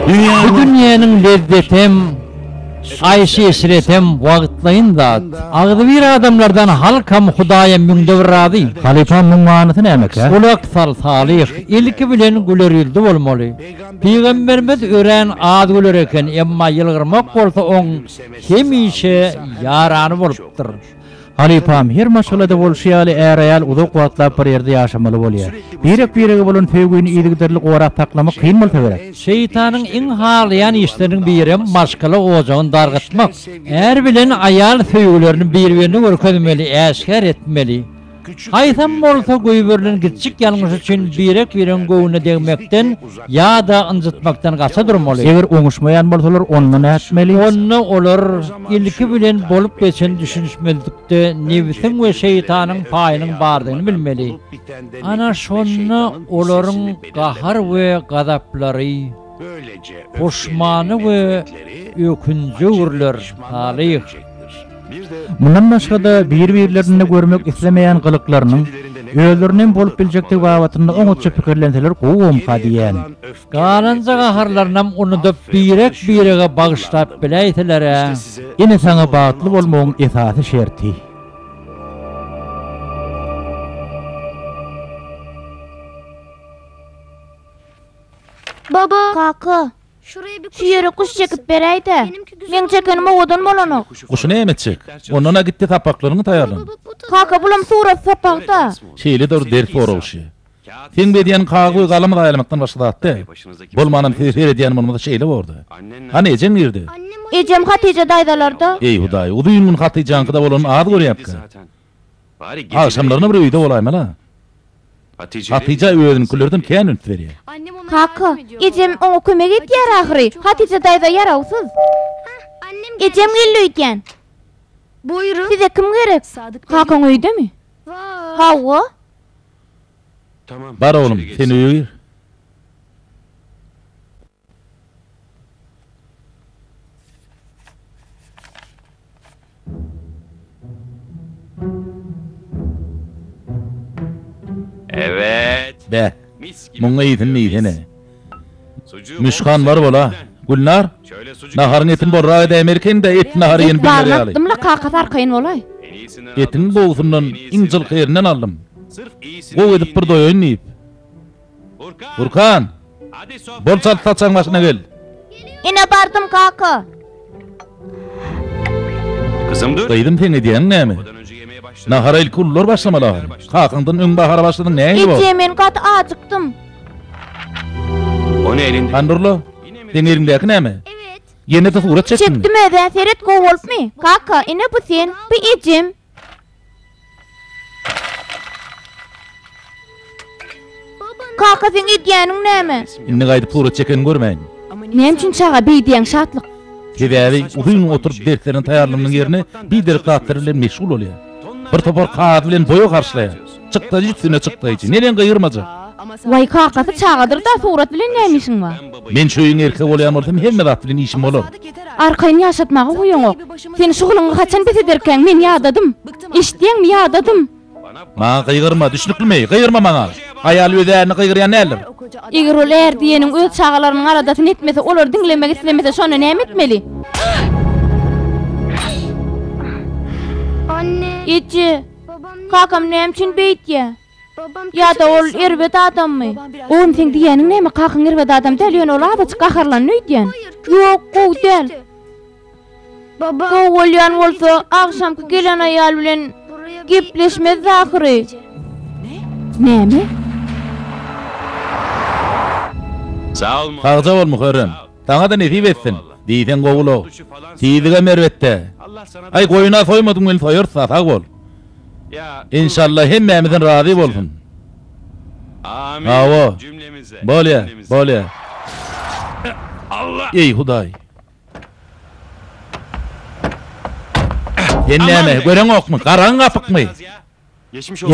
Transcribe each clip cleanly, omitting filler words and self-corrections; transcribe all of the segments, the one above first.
Bu dünýäniň lezzetem, aýşy-eşretem wagtlaýyn zat. Agzybir adamlardan halkam, Hudaýam müňde bir razy. Halypam muň manysy nämekä? Gulak sal, Salyh, ilki bilen güler ýüzli bolmaly. Pygamberimiz örän az güler eken, emma ýylgyrmak bolsa oň hemişe ýarany bolupdyr. Halypam, her maşgalada bolşy ýaly är-aýal uzak wagtlap bir ýerde ýaşamaly bolýar. Birek-birege bolan söýgini yzygiderli gorap saklamak kyn bolsa gerek. Şeýtanyň iň halaýan işleriniň birem maşgala ojagyny dargytmak. Är bilen aýal söýgülerini bir-birine görkezmeli, äşgär etmeli. Haýsam bolsa goýberilen kiçjik ýalňyş üçin birek-biregiň göwnüne degmekden ýa-da ynjytmakdan gaça durmaly. Eger oňuşmaýan bolsalar, onda nätmeli? Onda olar ilki bilen bolup geçen düşünişmezlikde nebsiň we şeýtanyň paýynyň bardygyny bilmeli. Ana şonda olaryň gahar we gazaplary puşmana we ökünje öwrüler. Salyh. Mundan başga-da, bir-birlerinde görmek islemeýän gylyklarynyň özlerinde hem bolup biljekdigi babatynda oňatja pikirlenseler gowy bomka diýýän. Galanja gaharlarynam unudyp birek-birege bagyşlap biläýseler-ä. Ine saňa bagtly bolmagyň esasy şerti. Baba. Kaka. Şu ýere guş çekip beräý-dä. Meň çekenim owadan bolanok. Guşy näme etjek? Ondan-a gitde sapaklaryňy taýýarlan. Kaka, bulam surat sapagy-da. Şeýle-de bir ders soralyşy. Seň berýäniň kagyz we galam zaýalamakdan başga zat däl. Bolmanam size seredýän bolmasa şeýle borda. Hany ejeň nirde? Ejem Hatyja daýzalarda. Eý Hudaý, uzyn gün Hatyjaňkyda bolanyny az görýäpkä. Agşamlaryna bir öýde bolaýmaly-a. Hatyja özüniňkilerden kän üns berýär. Kaka, ejem oňa kömek edýär ahyry. Hatyja daýza ýarawsyz. Ejem geldi öýdýän. Size kim gerek? Kakaň öýdemi? Hawa. Bar oglum, sen öýe gir. Bäh, muňa iýsin diýsene. Müşkan bar bol-a. Gülnar, naharyň etini bolrak edäýmeli eken-dä, et nahar iýen Et bilner baryny ýaly. atdym-la, kakasy arkaýyn bolaý. Etiň gowusyndan, iň jylka ýerinden aldym. Gowy edip bir doýaýyn diýip. Burkan! Bol çalt saçagyň başyna gel. Ine bardym kaka. Gyzym seň edýäniň näme? Nahara ilki ulular başlamaly ahyry. Kakaňdan öň bahara başladyň nähili bor? Eje men gaty ajykdym. Hany durla? Seň eliňdäki näme? Ýene-de surat çekdiňmi? Çekdim özä seret gowy bolupmy? Kaka ine bu sen, bu ejem. Kaka seň edýäniň näme? Indi gaýdyp surat çekeniňi görmäýin. Näme üçin çaga beý diýýäň Şatlyk? Sebäbi uzyn gün oturyp derslerini taýýarlamanyň ýerine biderek zatlar bilen meşgul bolýar. Bir topar kagyz bilen boýag harçlaýar. Çykdajy üstüne çykdaýjy. Neneň gygyrmajak? Waý kakasy çagadyrda surat bilen näme işiň bar? Men şu öýüň erkegi bolýan bolsam hemme zat bilen işim bolar. Arkaýyn ýaşatmaga goýaňok. Sen şu gylyňy haçan bes ederkäň, men ýadadym. Eşitýäňmi, ýadadym. Maňa gygyrma, düşnüklimi? Gygyrma maňa! Aýal öz ärine gygyrýan däldir. Eger ol är diýeniň öz çagalarynyň aladasyny etmese, olary diňlemek islemese, şonda näme etmeli? Eje, kakam näme üçin beýtýä? Ýa-da ol erbet adammy? Oglum, seň diýýäniň näme? Kakaň erbet adam däl, ýöne ol azajyk gaharlandy öýdýän. Ýok, gowy däl. Gowy bolýan bolsa, agşamky gelen aýal bilen gepleşmezdi ahyry. Näme? Sagja bol, Muharrem. Saňa-da nesip etsin. Diýseň gowy-la. Tizligem erbet-dä. Aý, goýun-a soýmadyň welin soýarys-da, sag bol. Enşalla hemmämizden razy bolsun. Hawa. Bolýa, bolýa. Eý, Hudaý. Sen näme, göreňokmy? Garagyň gapykmy?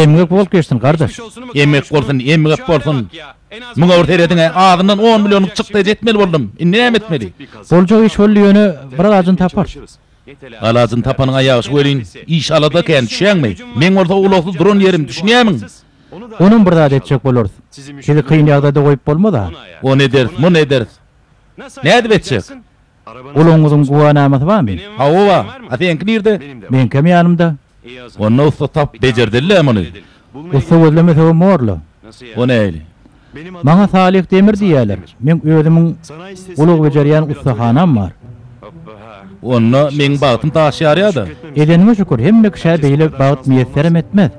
Emgek bolup geçsin, gardaş. Emgek bolsun, emgek bolsun. Muňa bir serediň-ä, azyndan on millionlyk çykdaýjy etmeli boldum. Indi näme etmeli? Boljak iş boldy, ýöne bir alajyny taparys. Alajyny tapanyň-a ýagşy welin, iş-alada kän, düşýäňmi? Meň bolsa ulagsyz duran ýerim, düşünýämiň? Onam bir zat etjek bolarys. Sizi kyn ýagdaýda goýup bolmaz-a. Ony ederis, muny ederis. Nädip etjek? Ulagyňyzyň güwänamasy barmy? Hawa bar. A seňki nirde? Meňkem ýanymda. Onda ussa tapyp bejerdeli-dä muny. Ussa gözlemesegem borla. O nähili? Maňa Salyh Demir diýýärler. Meň özümiň ulag bejerýän ussahanam bar. Onda meň bagtym daş ýarýa-da. Edeniňe şükür, hemme kişä beýle bagt miýesserem etmez.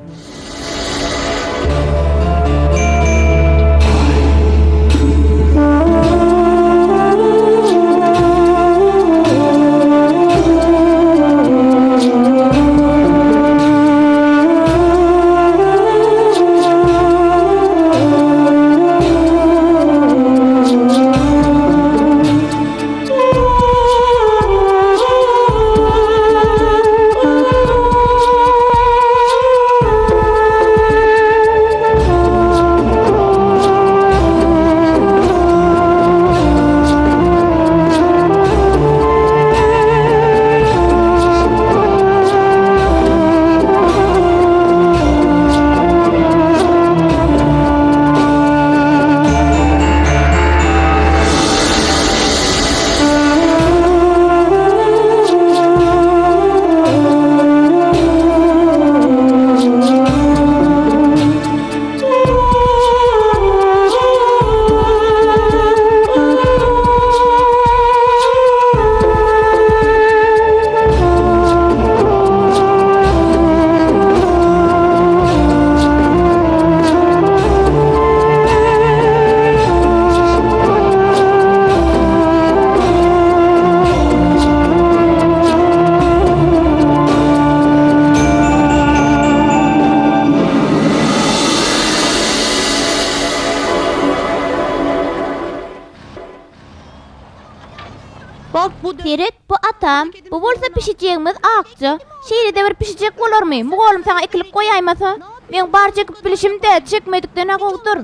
Seret, bu atam, bu bolsa pişijegimiz Akja. Şeýle-de bir pişijek bolarmy? Mugallym saňa ikilik goýaýmasa? Meň bar çekip bilşim-dä, çekmedikden-ä gowudyr.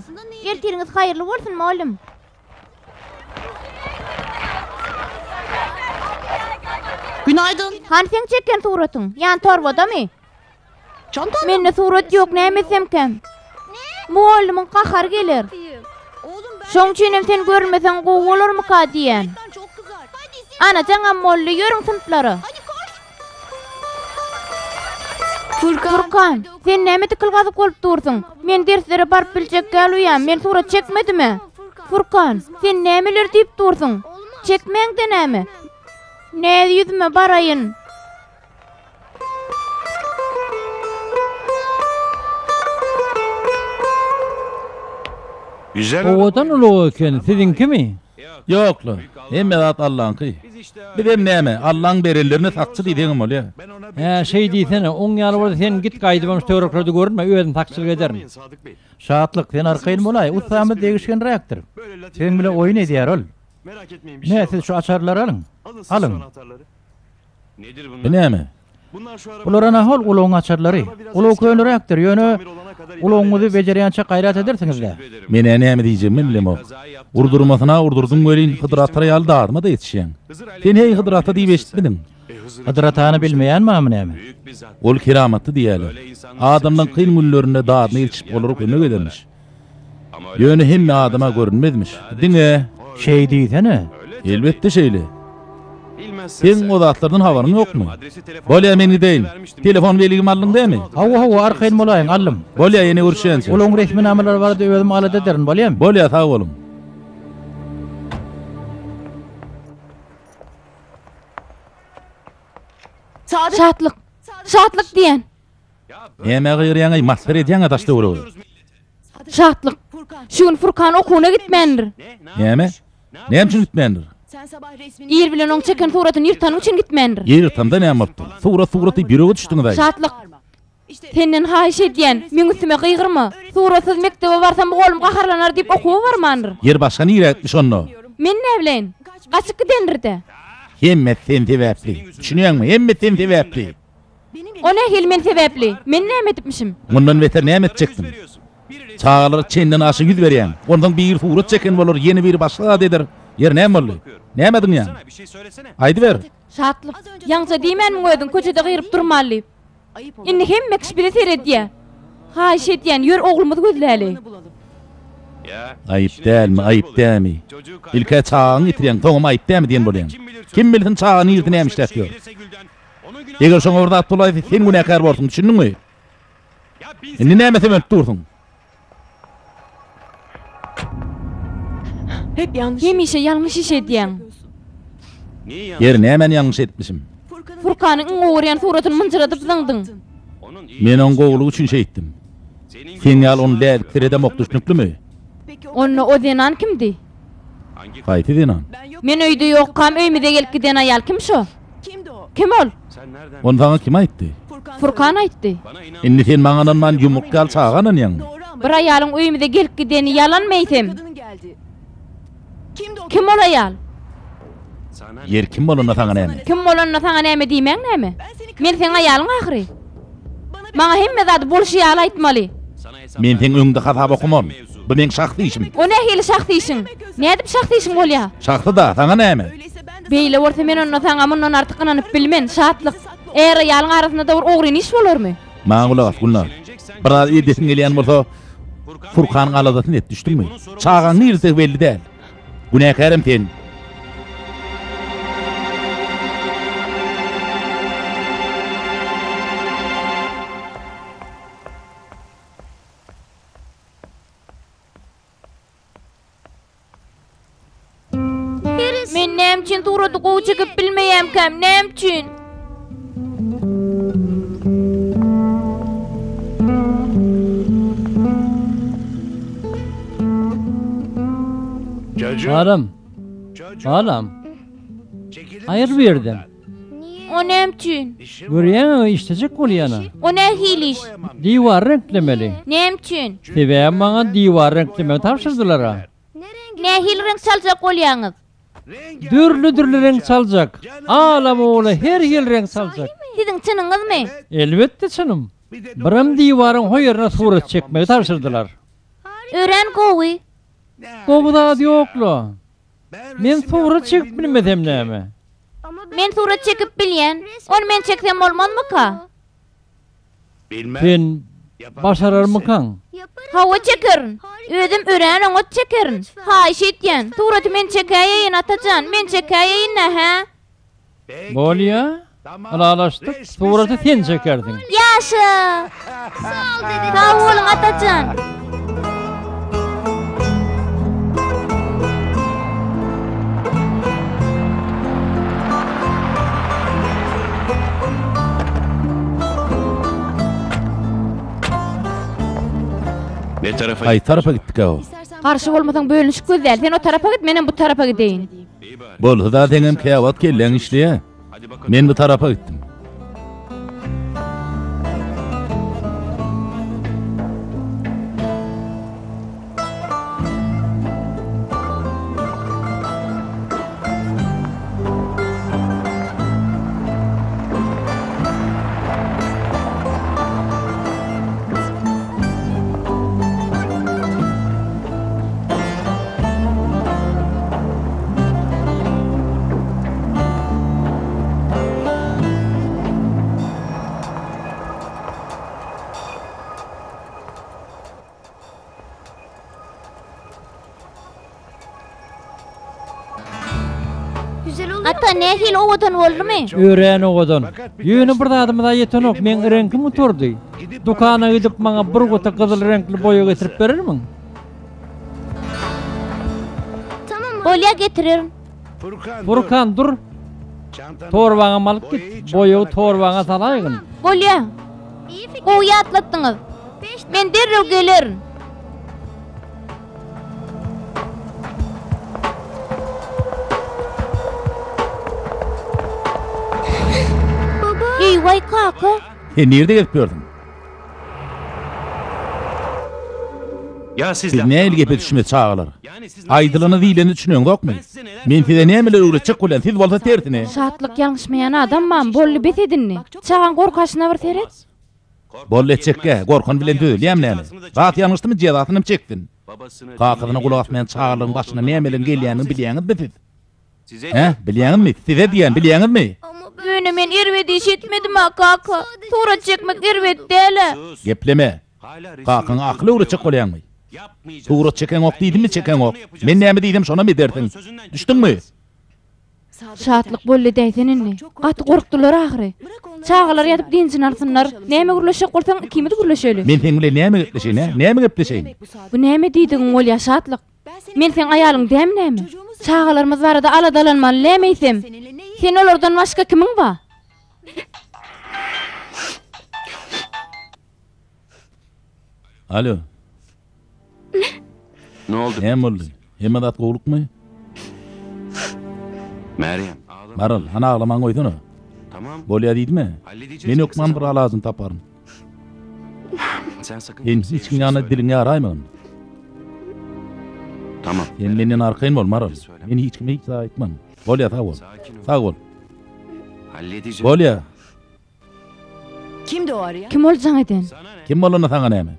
Ertiriňiz haýyrly bolsun, mugallym. Günaydyn. Hany seň çeken suratyň? Ýan torbadamy? Mende surat ýok, näme etsemkäm? Mugallymyň gahary geler. Şoň üçinem sen görünmeseň gowy bolarmyka diýýän. Ana, jaňam boldy, ýörüň synplara. Furkan, sen näme dikil gazyk bolup dursuň? Men derslere baryp biljek däl uýam, men surat çekmedim-ä. Furkan, sen nämeler diýip dursuň? Çekmäňde näme? Näz ýüzüme baraýyn. Owadan ulag eken, siziňkimi? Ýok-la, hemme zat Allaňky. Bizem näme, Allaň berenlerine sakçy diýseňem bolýar. Hä, şeý diýsene, oň ýaly bolsa sen git gaýdybam şu töwereklerde görünme, özüm sakçylyk ederin. Şatlyk, sen arkaýyn bolaý, ussamyz degişgenräkdir. Seň bilen oýun edýär ol. Me, siz şu açarlary alyň. Alyň. Bu näme? Bular ana hol ulagyň açarlary. Ulag köneräkdir, ýöne ulagyňyzy bejerýänçä gaýrat edersiňiz-dä. Men-ä näme diýjegimem bilemok. Urdurmasyna urdurdyň welin, Hydyr ata ýaly dadyma-da ýetişýäň. Sen heý Hydyr ata diýip eşitmediň? Hydyr atany bilmeýän barmy näme? Ol keramatly diýýärler. Adamlaň kyn günlerinde dadyna ýetişip olara kömek edermiş. Ýöne hemme adama görünmezmiş. Diňe. Şeý diýsene. Elbetde şeýle. Seň o zatlardan habaryň ýokmy? Bolýa men gideýin. Telefon belgimi aldyň dämi? Hawa hawa arkaýyn bolaýyň aldym. Bolýa ýene görüşýänçä. Olaň resminamalary barada özüm alada ederin bolýamy? Bolýa sag boluň. Şatlyk. Şatlyk diýen. Nämä gygyrýaň-aý, masgara edýäň-ä daş-töweregi. Şatlyk. Şu gün Furkan okuwyna gitmändir. Näme? Näme üçin gitmändir? Ir bilen oň çeken suratyny ýyrtanyň üçin gitmändir. Ýyrtamda näme bolupdyr? Surat surat diýip ýürege düşdüňiz-aý. Şatlyk. Senden haýyş edýän, meň üstüme gygyrma. Suratsyz mekdebe barsam mugallym gaharlanar diýip okuwa barmandyr. Ýeri başga nirä gitmiş onda? Men näbileýin. Gaçyp gidendir-dä. Hemmesi sen sebäpli. Düşünýäňmi? Hemmesi sen sebäpli. O nähili men sebäpli? Men näme edipmişim? Mundan beter näme etjekdiň? Çagalara çenden aşa ýüz berýäň. Onsoň biri surat çeken bolar, ýene biri başga zat eder. Ýeri näme boldy? Nämä diňýäň? Aýdyber. Şatlyk, ýaňja diýmänmiň özüň köçede gygyryp durmaly diýip. Indi hemme kişi bize seredýä. Haýyş edýän, ýör oglumyzy gözläli. Aýyp dälmi, aýyp dämi? Ilk-ä çagaňy ýitirýäň, soňam aýyp dämi diýen bolýaň. Kim bilsin çaga nirde näme işläp ýör. Eger şoňa bir zat bolaýsa, sen günäkär borsuň, düşündiňmi? Indi näme sömenip dursuň? Hemişe ýalňyş iş edýäň. Ýeri, nämäni ýalňyş etmişim? Furkanyň iň gowy görýän suratyny mynjyradyp zyňdyň. Men oň gowulygy üçin şeýtdim. Sen ýaly ony lälik seredemok, düşnüklimi? Onda o zenan kimdi? Haýsy zenan? Men öýde ýokkam öýümize gelip giden aýal kim şo? Kim ol? Ony saňa kim aýtdy? Furkan aýtdy. Indi sen maňa ynanman ýumruk ýaly çaga ynanýaňmy? Bir aýalyň öýümize gelip gideni ýalanmy eýsem? Kim ol aýal? Ýeri kim bolanda saňa näme? Kim bolanda saňa näme diýmäň näme? Men seň aýalyň ahyry. Maňa hemme zady bolşy ýaly aýtmaly. Men seň öňüňde hasap okamon. Bu meň şahsy işim. O nähili şahsy işiň? Nädip şahsy işiň bolýa? Şahsy-da, saňa näme? Beýle bolsa men onda saňa mundan artyk ynanyp bilmen, Şatlyk. Är-aýalyň arasynda-da bir ogryn iş bolarmy? Maňa gulak as, Gülnar. Biraz edesiň gelýän bolsa, Furkanyň aladasyny et, düşdüňmi? Çagaň nirededigi belli däl. Günäkärem sen. Men näme üçin suraty gowy çekip bilmeýämkäm, näme üçin? Balam. Balam. Aýyr bu ýerden. O näme üçin? Görýäňmi, işlejek bolýana. O nähili iş? Diwar reňklemeli. Näme üçin? Sebäbi maňa diwar reňklemegi tabşyrdylar-a. Nähili reňk çaljak bolýaňyz? Dürli-dürli reňk çaljak. Ala-mula her hili reňk çaljak. Siziň çynyňyzmy? Elbetde çynym. Birem diwaryň ho ýerine surat çekmegi tabşyrdylar. Örän gowy. Gowy zat ýok-la. Men surat çekip bilmesem näme? Men surat çekip bilýän. Ony men çeksem bolmazmyka? Sen başararmykaň? Hawa çekerin. Özüm örän oňat çekerin. Haýyş edýän, suraty men çekäýeýin, Atajan, men çekäýeýin-dä, hä? Bolýa, ylalaşdyk, suraty sen çekersiň. Ýaşa! Sag boluň, Atajan. Haýsy tarapa gitdikä o? Garşy bolmasaň bölünişik gözläli. Sen o tarapa git, menem bu tarapa gideýin. Bolsa-da seňem käwagt kelläň işleýä. Men bu tarapa gitdim. Ata, nähili owadan boldumy? Örän owadan. Ýöne bir zadymyz-a ýetenok, meň reňkim gutardy. Dükana gidip maňa bir guty gyzyl reňkli boýag getirip berermiň? Bolýa getirerin. Furkan dur. Torbaňam alyp git. Boýagy torbaňa salaýgyn. Bolýa. Gowy ýatlatdyňyz. Men derrew gelerin. Eý-waý kaka. Sen nirde gezip ýörsüň? Siz nähili gepe düşmez çagalar? Aýdylana diýlene düşüneňzokmy? Men size nämeler öwretjek bolýan, siz bolsa tersine. Şatlyk ýalňyşmaýan adammam, boldy bes et indi. Çagaň gorkaşyna bir seret. Boldy etjekgä, gorkan bilen düzelýämi näme? Zat ýalňyşdymy jezasynam çeksin. Kakasyna gulak asmaýan çagalaryň başyna nämeleriň gelýänini bilýäňizmi siz? Hä, bilýäňizmi? Size diýýän, bilýäňizmi? Ýöne men erbet iş etmedim-ä, kaka. Surat çekmek erbet däl-ä. Gepleme. Kakaňa akyl öwretjek bolýaňmy? Surat çekeňok diýdimmi, çekeňok. Men näme diýsem şonam edersiň. Düşdüňmi? Şatlyk boldy edäýsen indi. Gaty gorkdular ahyry. Çagalar ýatyp dynjyny alsynlar. Näme gürleşjek bolsaň ikimiz gürleşeli. Men seň bilen näme gepleşeýin, hä? Näme gepleşeýin? Bu näme diýdigiň bolýa, Şatlyk? Men seň aýalyň dämi näme? Çagalarymyz barada aladalanmaly näme eýsem? Sen olardan başga kimiň bar? Alo. Näme boldy? Hemme zat gowlukmy? Meryem. Maral, hany aglamaňy goýsana. Bolýa diýdimi? Men hökman bir alajyny taparyn. Sen sakyn Sen hiç kimiň ýanynda diliňi ýaraýmagyn. Tamam. Sen menden arkaýyn bol, Maral. Men hiç kime hiç zat aýtman. Bolýa, sag bol. Sag bol. Halledeceğim. Bolýa. Kimdi o arayan? Kim ol jaň eden? Kim bolanda saňa näme?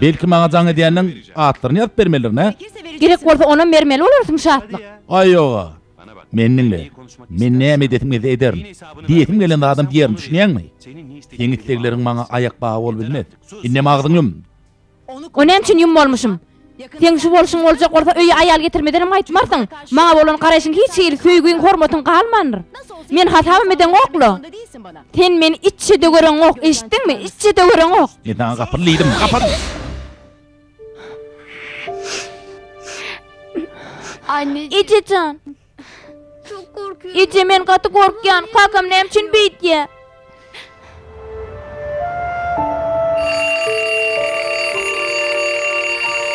Belki maňa jaň edýäniň atlaryny ýazyp bermelidirin, hä? Gerek bolsa onam bermeli bolarsyň Şatlyk. Aý ýoga. Meni diňle. Men näme edesim gelse ederin. Diýesim gelen zadam diýerin, düşünýäňmi? Seň islegleriň maňa aýak bagy bolup bilmez. Indem agzyňy ýum. O näme üçin ýum bolmuşym? Seň şu bolşuň boljak bolsa öýe aýal getirmedenem gaýtmarsyň. Maňa bolan garaýşyň hiç hili söýgiň, hormatyň galmandyr. Men hasabam edeňok-la. Sen meni iççe-de göreňok, eşitdiňmi? Iççe-de göreňok. Men saňa gapyl diýdim, gapyl! Eje jan. Eje men gaty gorkýan. Kakam näme üçin beýtýä?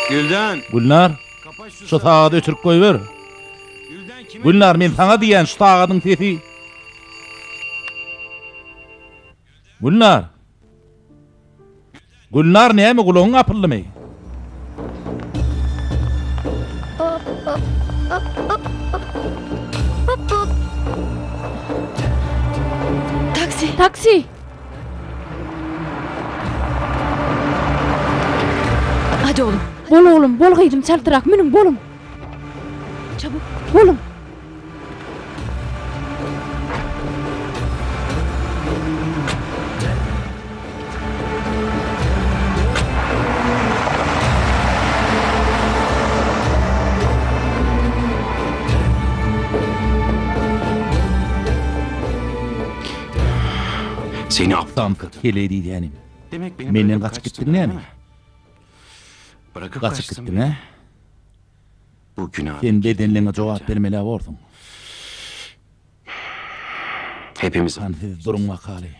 Güldan. Gülnar, şu sagady öçürip goýber. Gülnar, men saňa diýýän, şu sagadyň sesi. Gülnar. Gülnar näme gulagyň gapyldymy? Taksi. Taksi. Hadi oğlum. Bol oglum, bol gyzym çaltrak münüň boluň. Çabuk. Boluň. Seni aptal Samsyk heleý diýýänim. Demek beni Menden bırakıp gaçyp kaçtın gitdiň öyle näme? mi? Bırakıp Gaçyp kaçtım. gitdiň hä? Bu günah. Sen bedenliňe jogap bermeli borsuň. Hepimiz. Hany siz duruň bakaly.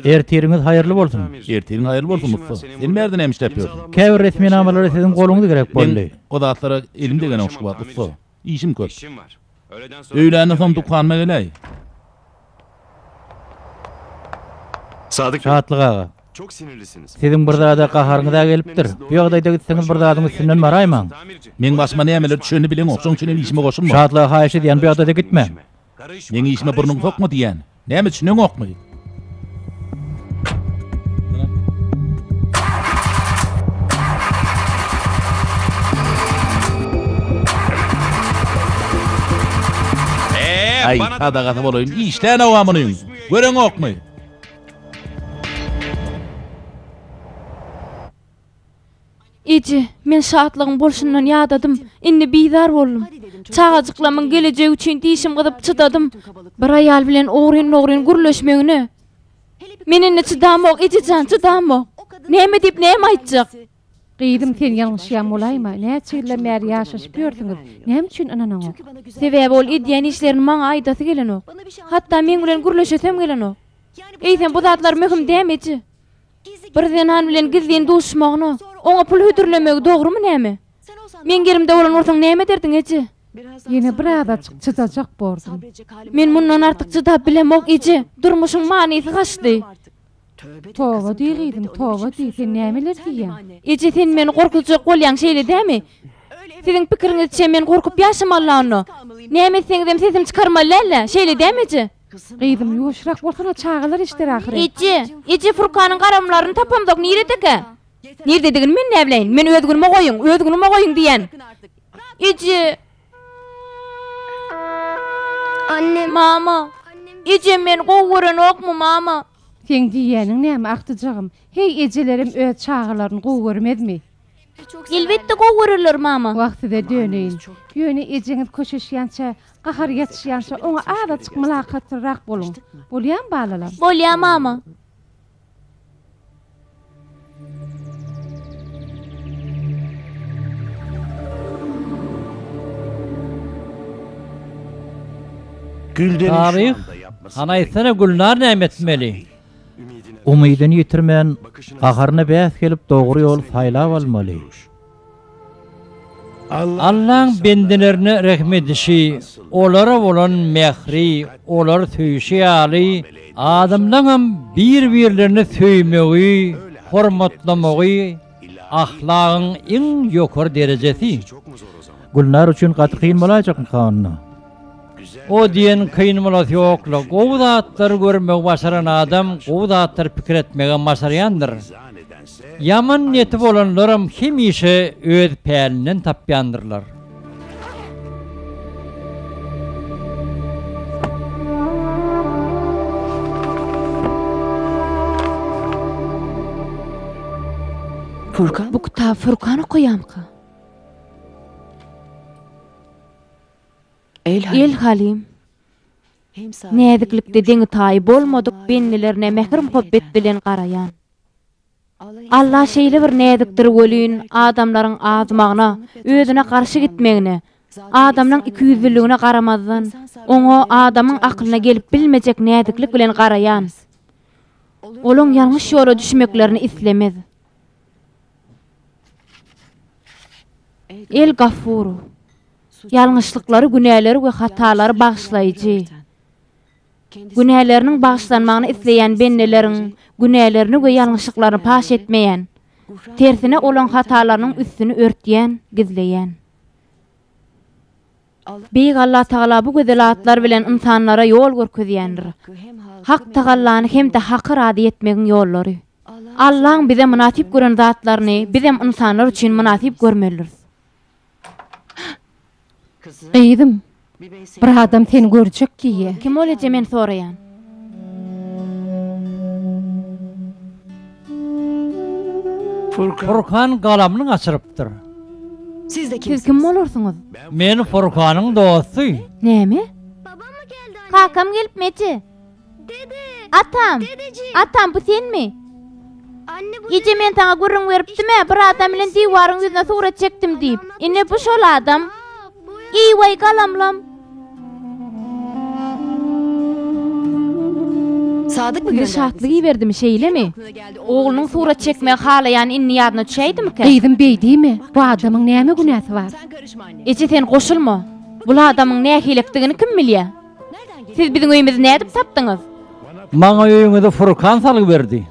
Ertiriňiz haýyrly bolsun. Ertiriň haýyrly bolsun ussa. Sen bärde näme işläp ýörsüň? Käbir resminamalara siziň goluňyz gerek boldy. Meň o zatlara elim degenok şu wagt ussa. Işim köp. Öýländen soň dükanyma geläý. Sadyk Şatlyk aga. Çok sinirlisiniz. Siziň bir zada gaharyňyz-a gelipdir. Bu ýagdaýda gitseňiz bir zadyň üstünden baraýmaň. Meň başyma nämeler düşenini bileňok, şoň üçin hem işime goşulma. Şatlyga haýyş edýän bu ýagdaýda gitme. Meň işime burnuňy sokma diýýän. Näme düşüneňokmy? Aý, sadagasy bolaýyn, işlänok-a munyň. Göreňokmy? Eje, men şatlygyň bolşundan ýadadym, indi bizar boldum. Çagajyklamyň gelejegi üçin dişim gyzyp çydadym. Bir aýal bilen ogryn-dogryn gürleşmegine. Men indi çydamok, eje jan, çydamok. Näme diýip, näme aýtjak? Gyzym, sen ýalňyşýan bolaýma? Näçe ýyldan bäri ýaşaşyp ýörsüňiz, näme üçin ynanaňok? Sebäbi ol edýän işlerini maňa aýdasy gelenok. Hatda meň bilen gürleşesem gelenok. Eýsem bu zatlar möhüm dämi, eje? Bir zenan bilen gizlin duşuşmagyny, oňa pul hödürlemegi dogrumy näme? Meň ýerimde bolan bolsaň näme ederdiň eje? Ýene birazajyk çydajak bordum. Men mundan artyk çydap bilemok eje, durmuşyň manysy gaçdy. Toba diý gyzym, toba diý, sen nämeler diýýäň? Eje sen meni gorkuzjak bolýaň şeýle dämi? Siziň pikiriňizçe men gorkup ýaşamaly onda? Näme etseňizem sesimi çykarmaly däl-dä, şeýle dämi eje? Gyzym, ýuwaşrak bolsana, çagalar eşder ahyry. Eje, eje Furkanyň garamlaryny tapamzok, niredekä? Nirededigini men näbileýin? Meni öz günüme goýuň, öz günüme goýuň diýýän. Eje! Mama! Ejem meni gowy görenokmy, mama? Seň diýýäniň näme, agtyjagym? Heý, ejelerem öz çagalaryny gowy görmezmi? Elbetde gowy görerler, mama. Wah, size döneýin. Ýöne ejeňiz köşeşýänçä, gahary ýatyşýança oňa azajyk mylakatlyrak boluň. Bolýamy, balalar? Bolýa, mama. Taryh, hany aýtsana Gülnar näme etmeli? Umydyny ýitirmän, gaharyna bäs gelip dogry ýoly saýlap almaly. Allaň bendelerine rehim edişi, olara bolan mähri, olary söýşi ýaly, adamlaňam bir-birlerini söýmegi, hormatlamagy ahlagyň iň ýokary derejesi. Gülnar üçin gaty kyn bolaýjakmyka onda? O diýen kyn bolasy ýok-la. Gowy zatlary görmegi başaran adam gowy zatlary pikir etmegem başarýandyr. Ýaman niýeti bolanlaram hemişe öz pälinden tapýandyrlar. Bu kitaby Furkan okaýamyka? El-Halim, näziklikde deňi-taýy bolmadyk bendelerine mähir-muhabbet bilen garaýan. Alla şeýle bir näzikdir welin, adamlaryň azmagyna, özüne garşy gitmegine, adamlaň ikiýüzlüligine garamazdan, oňa adamyň akylyna gelip bilmejek näziklik bilen garaýan. Olaň ýalňyş ýola düşmeklerini islemez. El-Gafur, ýalňyşlyklary, günäleri we hatalary bagyşlaýjy. Günäleriniň bagyşlanmagyny isleýän bendeleriň günälerini we ýalňyşlyklaryny paş etmeýän, tersine olaň hatalarynyň üstüni örtýän, gizleýän. Beýik Allatagala bu gözel atlar bilen ynsanlara ýol görkezýändir. Hak Tagallany hem-de Haky razy etmegiň ýollary. Allaň bize mynasyp gören zatlaryny bizem ynsanlar üçin mynasyp görmelidiris. Gyzym, bir adam seni görjek diýýä. Kim ol eje men soraýan. Furkan galamyny gaçyrypdyr. Siz kim bolarsyňyz? Men Furkanyň dosty. Näme? Kakam gelipmi eje? Atam! Atam bu senmi? Eje men saňa gürrüň beripdim-ä, bir adam bilen diwaryň ýüzüne surat çekdim diýip. Ine bu şol adam. Eý-waý galamlam. Sizi Şatlyk iberdimi, şeýlemi? Oglunyň surat çekmegi halaýany indi ýadyna düşäýdimikä? Gyzym beý diýme, bu adamyň näme günäsi bar? Eje sen goşulma. Bul adamyň nähilekdigini kim bilýä? Siz biziň öýümizi nädip tapdyňyz? Maňa öýüňizi Furkan salgy berdi.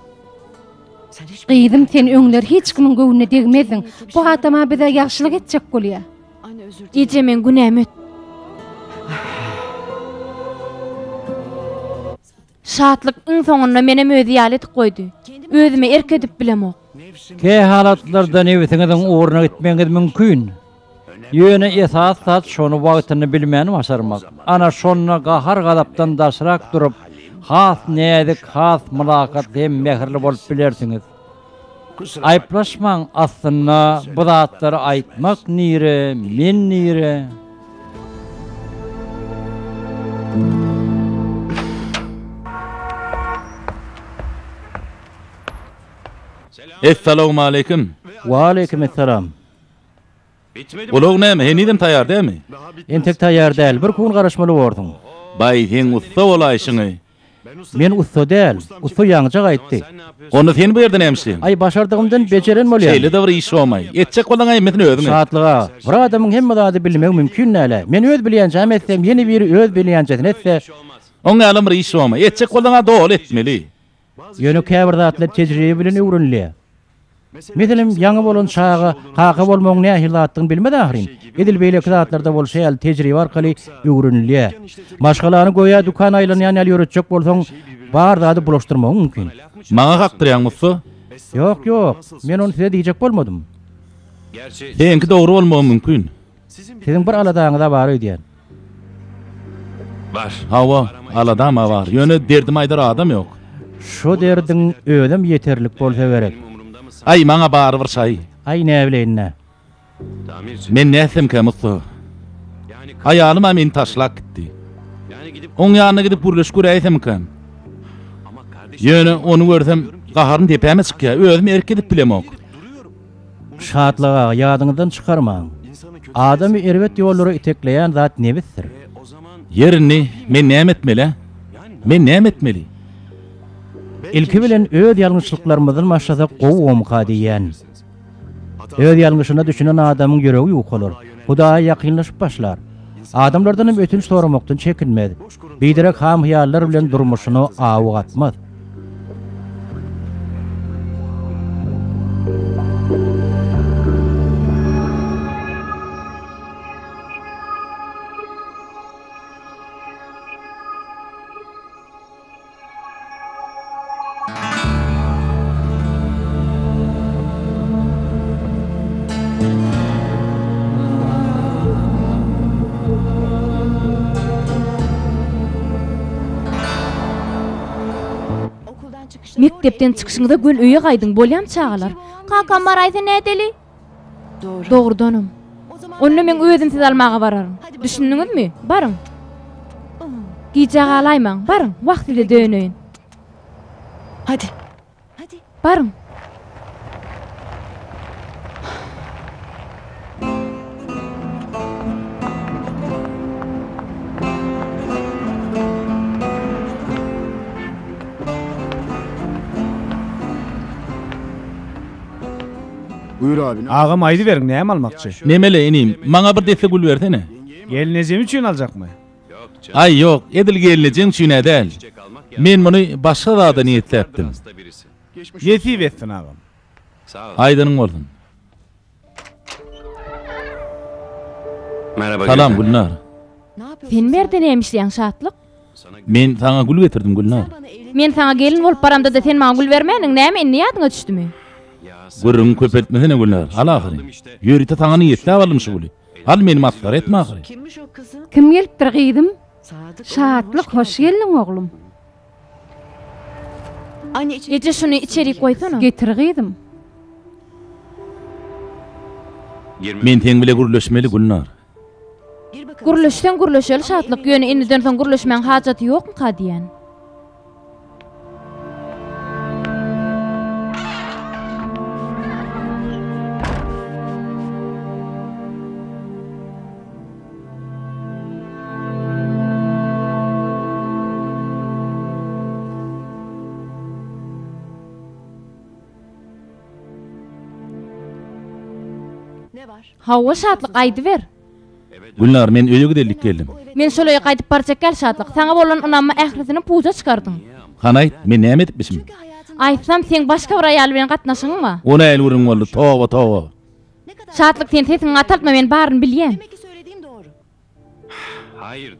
Gyzym sen öňler hiç kimiň göwnüne degmezdiň. Bu adam-a bize ýagşylyk etjek bolýa. Eje meň günämi öt. Şatlyk iň soňunda menem özi ýaly edip goýdy. Özüme erk edip bilemok. Kähalatlarda nebsiňiziň ugruna gitmegiňiz mümkin. Ýöne esasy zat şony wagtynda bilmäni başarmak. Ana şonda gahar-gazapdan daşrak durup, has näzik, has mylakatly hem mähirli bolup bilersiňiz. Aýyplaşmaň, aslynda bu zatlary aýtmak nire, men nire? Essalawmaleýkim. Waleýkim essalam. Ulag näme, henizem taýýar dälmi? Entek taýýar däl, bir gün garaşmaly borsuň. Baý, seň ussa bolaýşyňy. Men ussa däl, ussa ýaňyja gaýtdy. Onda sen bu ýerde näme işleýäň? Aý, başardygymdan bejeren bolýan. Şeýle-de bir iş bolmaý. Etjek bolsaň hemmesini özüň et. Şatlyk aga, bir adamyň hemme zady bilmegi mümkin däl-ä. Men öz bilýänjämi etsem, ýene biri öz bilýänjesini etse. Oň ýalam bir iş bolmaý. Etjek bolsaň-a doly etmeli. Ýöne käbir zatlar tejribe bilen öwrenilýär. Meselem, ýaňy bolan çaga kaka bolmagyň nähili zatdygyny bilmez ahyryn. Edil beýleki zatlarda bolşy ýaly tejribe arkaly öwrenilýär. Maşgalany göýä dükan aýlanýan ýaly ýöretjek bolsaň, bar zady bulaşdyrmagyň mümkin. Maňa kakdyrýaňmy ussa? Ýok, ýok. Men ony size diýjek bolmadym. Seňki dogry bolmagy mümkin. Siziň bir aladaňyz-a bar öýdýän. Bar. Hawa, aladam-a bar. Ýöne derdimi aýdar adam ýok. Şo derdiň özem ýeterlik bolsa gerek. Aý, maňa barybir şaý. Aý, näbileýin-dä. Men nätsemkäm, ussa? Aýalym-a meni taşlap gitdi. Oň ýanyna gidip gürleşip göräýsemkäm? Ýöne ony görsem, gaharym depäme çykýar, özüm erk edip bilemok. Şatlyk aga, ýadyňyzdan çykarmaň. Adamy erbet ýollara itekleýän zat nebisdir. Ýer indi, men näme etmeli-ä? Men näme etmeli? Ilki bilen öz ýalňyşlyklarymyzdan başlasak gowy bomyka diýýän. Öz ýalňyşyna düşünen adamyň ýüregi ýukalar, Hudaýa ýakynlaşyp başlar. Adamlardan hem ötünç soramakdan çekinmez. Biderek ham-hyýallar bilen durmuşyna awy gatmaz. Mekdepden çykyşyňyza göni öýe gaýdyň, bolýamy çagalar? Kakam baraýsa nädeli? Dogrudanam. Onda meň özüm sizi almaga bararyn. Düşündiňizmi? Baryň. Gijä galaýmaň. Baryň. Wah size döneýin. Hadi. Baryň. Agam aýdyberiň näme almakçy? Nemele inim, maňa bir desse gül bersene. Gelnejem üçin aljakmy? Aý ýok, edil gelnejeň üçin-ä däl. Men muny başga zada niýetläpdim. Nesip etsin agam. Aýdanyň bolsun. Salam Gülnar. Sen bärde näme işleýäň Şatlyk? Men saňa gül getirdim Gülnar. Men saňa gelin bolup baramda-da sen maňa gül bermändiň, näme indi ýadyňa düşdümi? Gürrüňi köpeltmesene Gülnar, al ahyry. Ýörite saňa niýetläp aldym şu güli. Al meni masgara etme ahyry. Kim gelipdir gyzym? Şatlyk hoş geldiň oglum. Eje şuny içerik goýsana. Getir gyzym. Men seň bile gürleşmeli Gülnar. Gürleşseň gürleşeli Şatlyk, ýöne indiden soň gürleşmäň hajaty ýokmyka diýýän. Hawa Şatlyk aýdyber. Gülnar men öýe gidellik geldim. Men şol öýe gaýdyp barjak däl Şatlyk. Saňa bolan ynammy ählisini puja çykardyň. Hany aýt, men näme edipmişim? Aýtsam seň başga bir aýal bilen gatnaşygyň bar. O nähili gürrüň boldy, toba toba. Şatlyk sen sesiňi gataltma men baryny bilýän.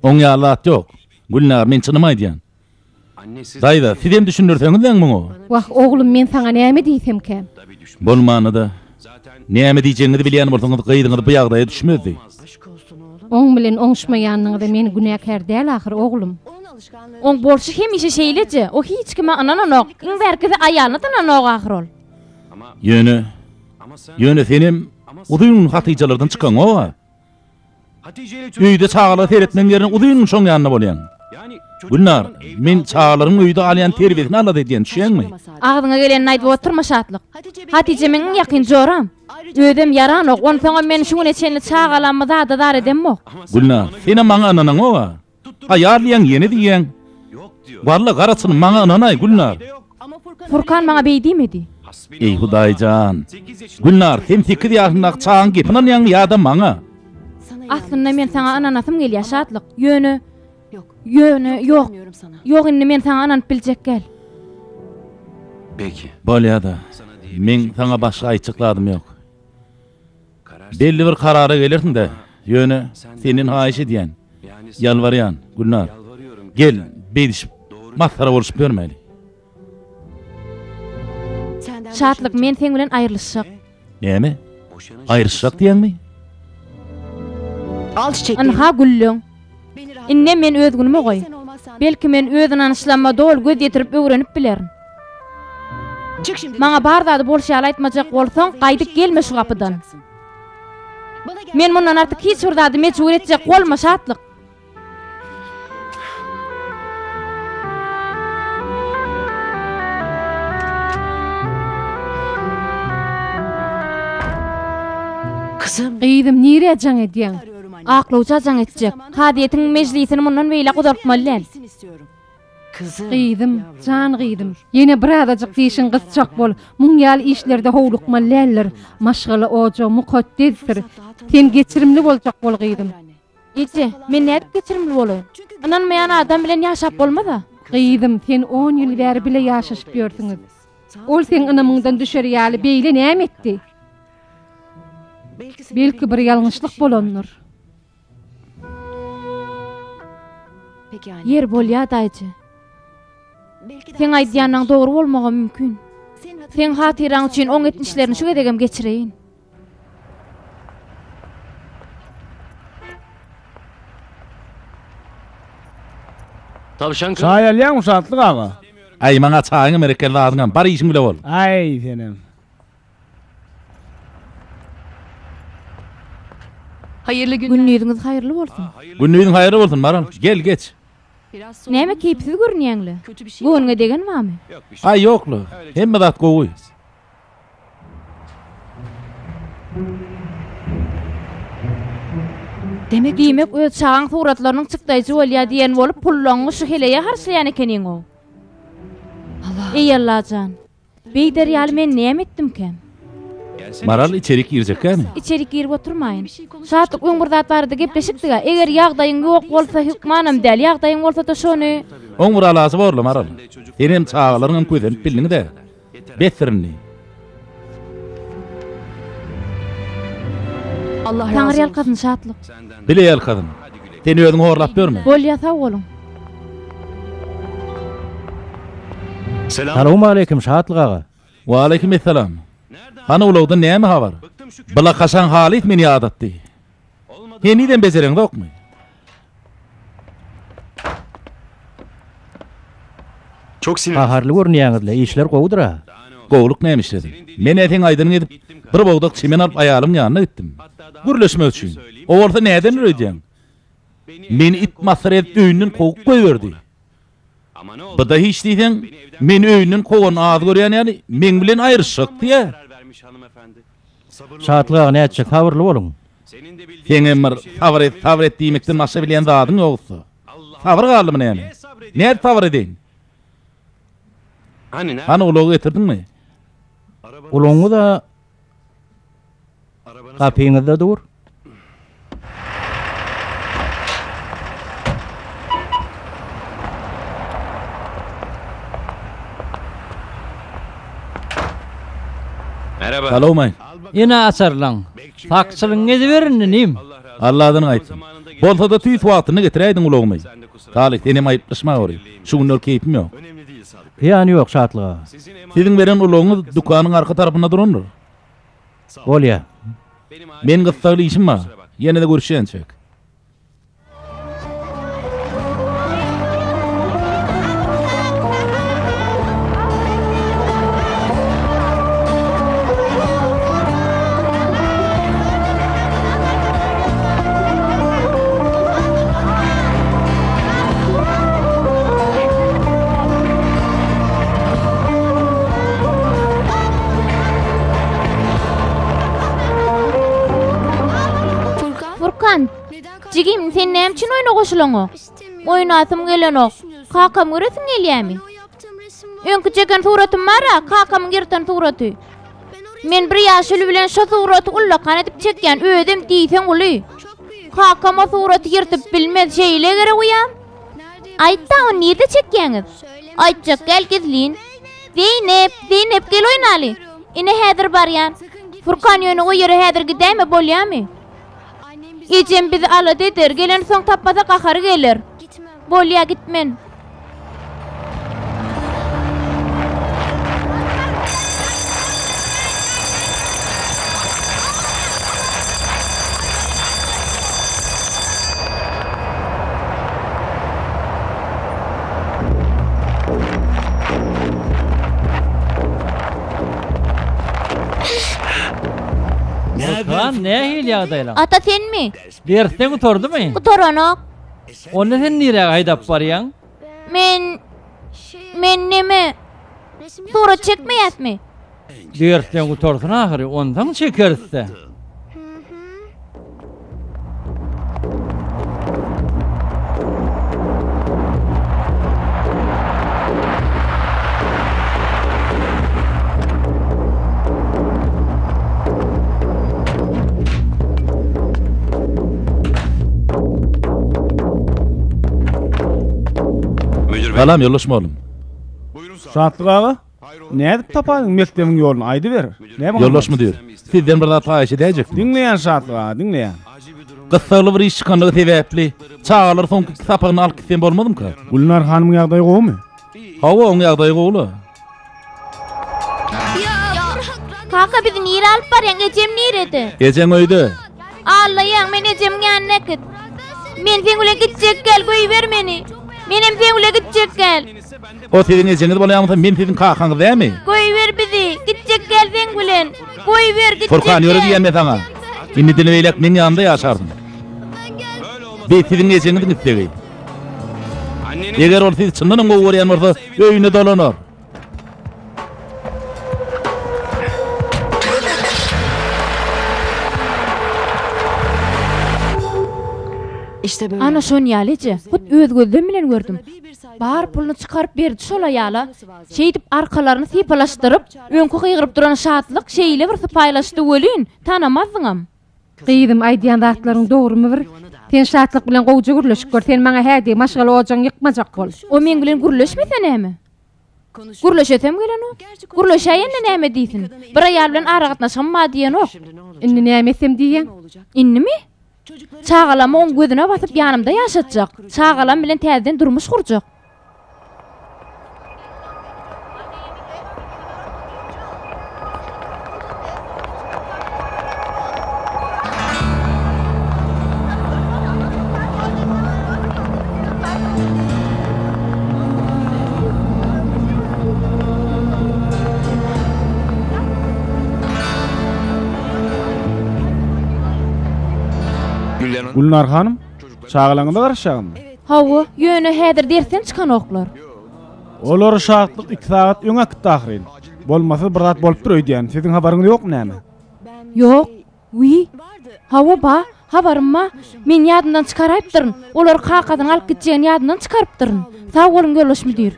Oň ýaly zat ýok. Gülnar men çynymy aýdýan. Daýza, sizem düşündirseňizläň muňa. Wah, oglum, men saňa näme diýsemkäm? Bolmanda-da, näme diýjegiňizi bilýän bolsaňyz, gyzyňyz bu ýagdaýa düşmezdi. Oň bilen oňuşmaýanyňyza men günäkär däl ahyr, oglum. Oň bolşy hemişe şeýleje, o hiç kime ynananok, iň bärkisi aýalyna-da ynanok ahyr ol. Ýöne, ýöne senem uzyn gün Hatyjalardan çykaňok-a. Öýde çagalara seretmegiň ýerine uzyn gün şoň ýanynda bolýaň. Gülnar, men çagalaryň öýde alýan terbiýesini alada edýän, düşýäňmi? Agzyňa gelenini aýdyp oturma, Şatlyk. Hatyja meň iň ýakyn joram. Özem ýaranok, onsoňam men şu güne çenli çagalammy zada zar edemok. Gülnar, senem maňa ynanaňok-a. Aýal diýýäň, ýene diýýäň. Walla, gara çynym, maňa ynanaý, Gülnar. Furkan maňa beý diýmedi. Eý, Hudaý jan! Gülnar, sen sekiz ýaşyndaky çagaň gepini alýaňmy ýa-da maňa? Aslynda men saňa ynanasym gelýär, Şatlyk. Ýöne, ýöne, ýok. Ýok, indi men saňa ynanyp biljek däl. Bolýa-da. Meň saňa başga aýtjak zadym ýok. Belli bir karara gelersiň-dä. Ýöne senden haýyş edýän, ýalbarýan, Gülnar. Gel, beýdişip, masgara bolşup ýörmäli. Şatlyk, men seň bilen aýrylyşjak. Näme? Aýryşjak diýýäňmi? Ynha gülleň. Indem meni öz günüme goý. Belki men öz ynançlaryma doly göz ýetirip öwrenip bilerin. Maňa bar zady bolşy ýaly aýtmajak bolsaň, gaýdyp gelme şu gapydan. Men mundan artyk hiç bir zady mejbur etjek bolma, Şatlyk. Gyzym, nirä jaň edýäň? Aklawja jaň etjek. Kazyýetiň mejlisini mundan beýläk uzaltmaly däl. Gyzym, jan gyzym, ýene birazajyk dişiň gysjak bol. Muň ýaly işlerde howlukmaly däldir. Maşgala ojagy mukaddesdir. Sen geçirimli boljak bol, gyzym. Eje, men nädip geçirimli bolaýyn? Ynanmaýan adam bilen ýaşap bolmaz-a. Gyzym, sen on ýyl bäri bile ýaşaşyp ýörsüňiz. Ol seň ynamyňdan düşer ýaly beýle näme etdi? Belki bir ýalňyşlyk bolandyr. Ýeri bolýa-da, eje. Seň aýdýanyň dogry bolmagam mümkin. Seň hatyraň üçin oň etmişlerini şu gezegem geçireýin. Çaý alýaňmy Şatlyk aga? Aý maňa çaýyňam gerek däl zadyňam bar işiň bile bol. Aý senem. Gündiziňiz haýyrly bolsun. Gündiziň haýyrly bolsun Maral. Gel geç. Näme keýpsiz görünýäňle? Göwnüňe degen barmy? Aý ýokla. Hemme zat gowy. Diýmek, öz çagaň suratlarynyň çykdaýjy bolýa diýen bolup, pullaňňy şu heleýe harçlaýan ekeniň-ow. Eý, Allajan! Beýder ýaly men näme etdimkäm? Maral içerik girjekkämi? Içerik girip oturmaýyn. Şatlyk öň bir zat barada gepleşipdik-ä. Eger ýagdaýyň ýok bolsa hökmanam däl, ýagdaýyň bolsa-da şony. Oň bir alajy borla, Maral. Senem çagalaryňam kösenip bildiňiz-ä. Besdir indi. Taňry ýalkasyn Şatlyk. Bile ýalkasyn. Sen özüňi horlap ýörme. Bolýa sag boluň. Salowmaleýkim Şatlyk aga. Waleýkim essalam. Hany ulagdan näme habar? Byla kaşaň halys meni ýadatdy. Henizem bejereňzokmy? Gaharly görünýäňiz-le, işler gowudyr-a? Gowulyk näme işledi? Men-ä seň aýdanyňy edip, bir bogdak çemen alyp aýalymyň ýanyna gitdim. Gürleşmek üçin. O bolsa nädendir öýdýäň? Meni it masgara edip öýünden kowup goýberdi. Bu-da hiç diýseň, meni öýünden kowanyny az görýän ýaly, meň bilen aýryşjak diýýär. Şatlyk aga nätjek, sabyrly boluň. Seňem bir sabyr et, sabyr et diýmekden başga bilýän zadyň ýok ussa. Sabyr galdymy näme? Nädip sabyr edeýin? Hany ulagy getirdiňmi? Ulagyňyz-a gapyňyzda dur. Salowmaý. Ine açarlaň. Sakçylygyňy ediber indi inim. Alladan gaýtsyn. Bolsa-da tüýs wagtynda getiräýdiň ulagymy. Salyh, senem aýyplaşma gory. Şu günler keýpim ýok. Zyýany ýok, Şatlyk aga. Siziň beren ulagyňyz dükanyň arka tarapynda durandyr. Bolýa. Meň gyssagly işim bar. Ýene-de görüşýänçäk. Furkan, jigim, sen näme üçin oýna goşulaňok? Oýnasym gelenok. Kakamy göresiň gelýärmi? Öňki çeken suratym bar-a, kakamyň ýyrtan suraty. Men bir ýaşuly bilen şo suraty ullakan edip çekýän, özem diýseň uly. Kakam o suraty ýyrtyp bilmez, şeýle gerek uýam? Aýt-da, ony nirde çekýäňiz? Aýtjak däl, gizlin. Zeýnep, Zeýnep, gel oýnaly. Ine häzir barýan. Furkan ýöne o ýere häzir gidäýme, bolýamy? Ejem bizi alada eder, gelensoň tapmasa gahary geler. Bolýa, gitmen. Furkan, nähili ýagdaýlaň? Ata senmi? Dersden gutardymy? Gutaranok. Onda sen nirä haýdap barýaň? Men Men neme? Surat çekmeýäsmi? Dersden gutarsyn ahyry, onsoň çekeris-dä. Salam ýoldaş mugallym. Şatlyk aga, nädip tapaýyň mekdebiň ýoluny aýdyber. Näme Ýoldaş müdir, sizden bir zat haýyş edäýjekdim. Diňleýän Şatlyk aga, diňleýän. Gyssagly bir iş çykanlygy sebäpli, çagalar soňky iki sapagyny alyp gitsem bolmazmyka? Gülnar hanymyň ýagdaýy gowumy? Hawa, oň ýagdaýy gowy-la. Kaka bizi nirä alyp barýaň ejem nirede? Ejeň öýde. Allaýaň meni ejemiň ýanyna äkit. Men seň bilen gitjek gel goýber meni. Menem seň bilen gitjek gel. O siziň ejeňiz bolýan bolsa men siziň kakaňyz dämi? Goýber bizi gitjek gel seň bilen. Goýber gitjek Furkan ýöre diýýän men saňa. Indiden beýläk meň ýanymda ýaşarsyň. Bi siziň ejeňiziň islegi. Eger ol sizi çyndanam gowy görýän bolsa, öýüne dolanar. Ana şon ýaly eje, hut öz gözlem bilen gördüm. Bar puluny çykaryp berdi şol aýala. Şeýdip arkalaryny sypalaşdyryp, öňki gygyryp duran Şatlyk şeýle bir sypaýylaşdy welin, tanamazdyňam. Gyzym, aýdýan zatlaryň dogrumy bir? Sen Şatlyk bilen gowuja gürleşip gör. Sen maňa hä diý, maşgala ojagyňy ýykmajak bol. O meň bilen gürleşmese näme? Gürleşesem gelenok. Gürleşäýende näme diýsin? Bir aýal bilen aragatnaşygym bar diýenok. Indi näme etsem diýýäň? Indimi? Çagalamy oň gözüne basyp ýanymda ýaşatjak. Çagalam bilen täzeden durmuş gurjak. Gülnar hanym, çagalaňyza garaşýaňyzmy? Hawa, ýöne häzir dersden çykanoklar. Olary Şatlyk iki sagat öň äkitdi ahyryn. Bolmasa bir zat bolupdyr öýdýän. Siziň habaryňyz ýokmy näme? Ýok. Wiý. Hawa, ba, habarym ba. Men ýadymdan çykaraýypdyryn. Olary kakasynyň alyp gitjegini ýadymdan çykarypdyryn. Sag boluň, ýoldaş müdir.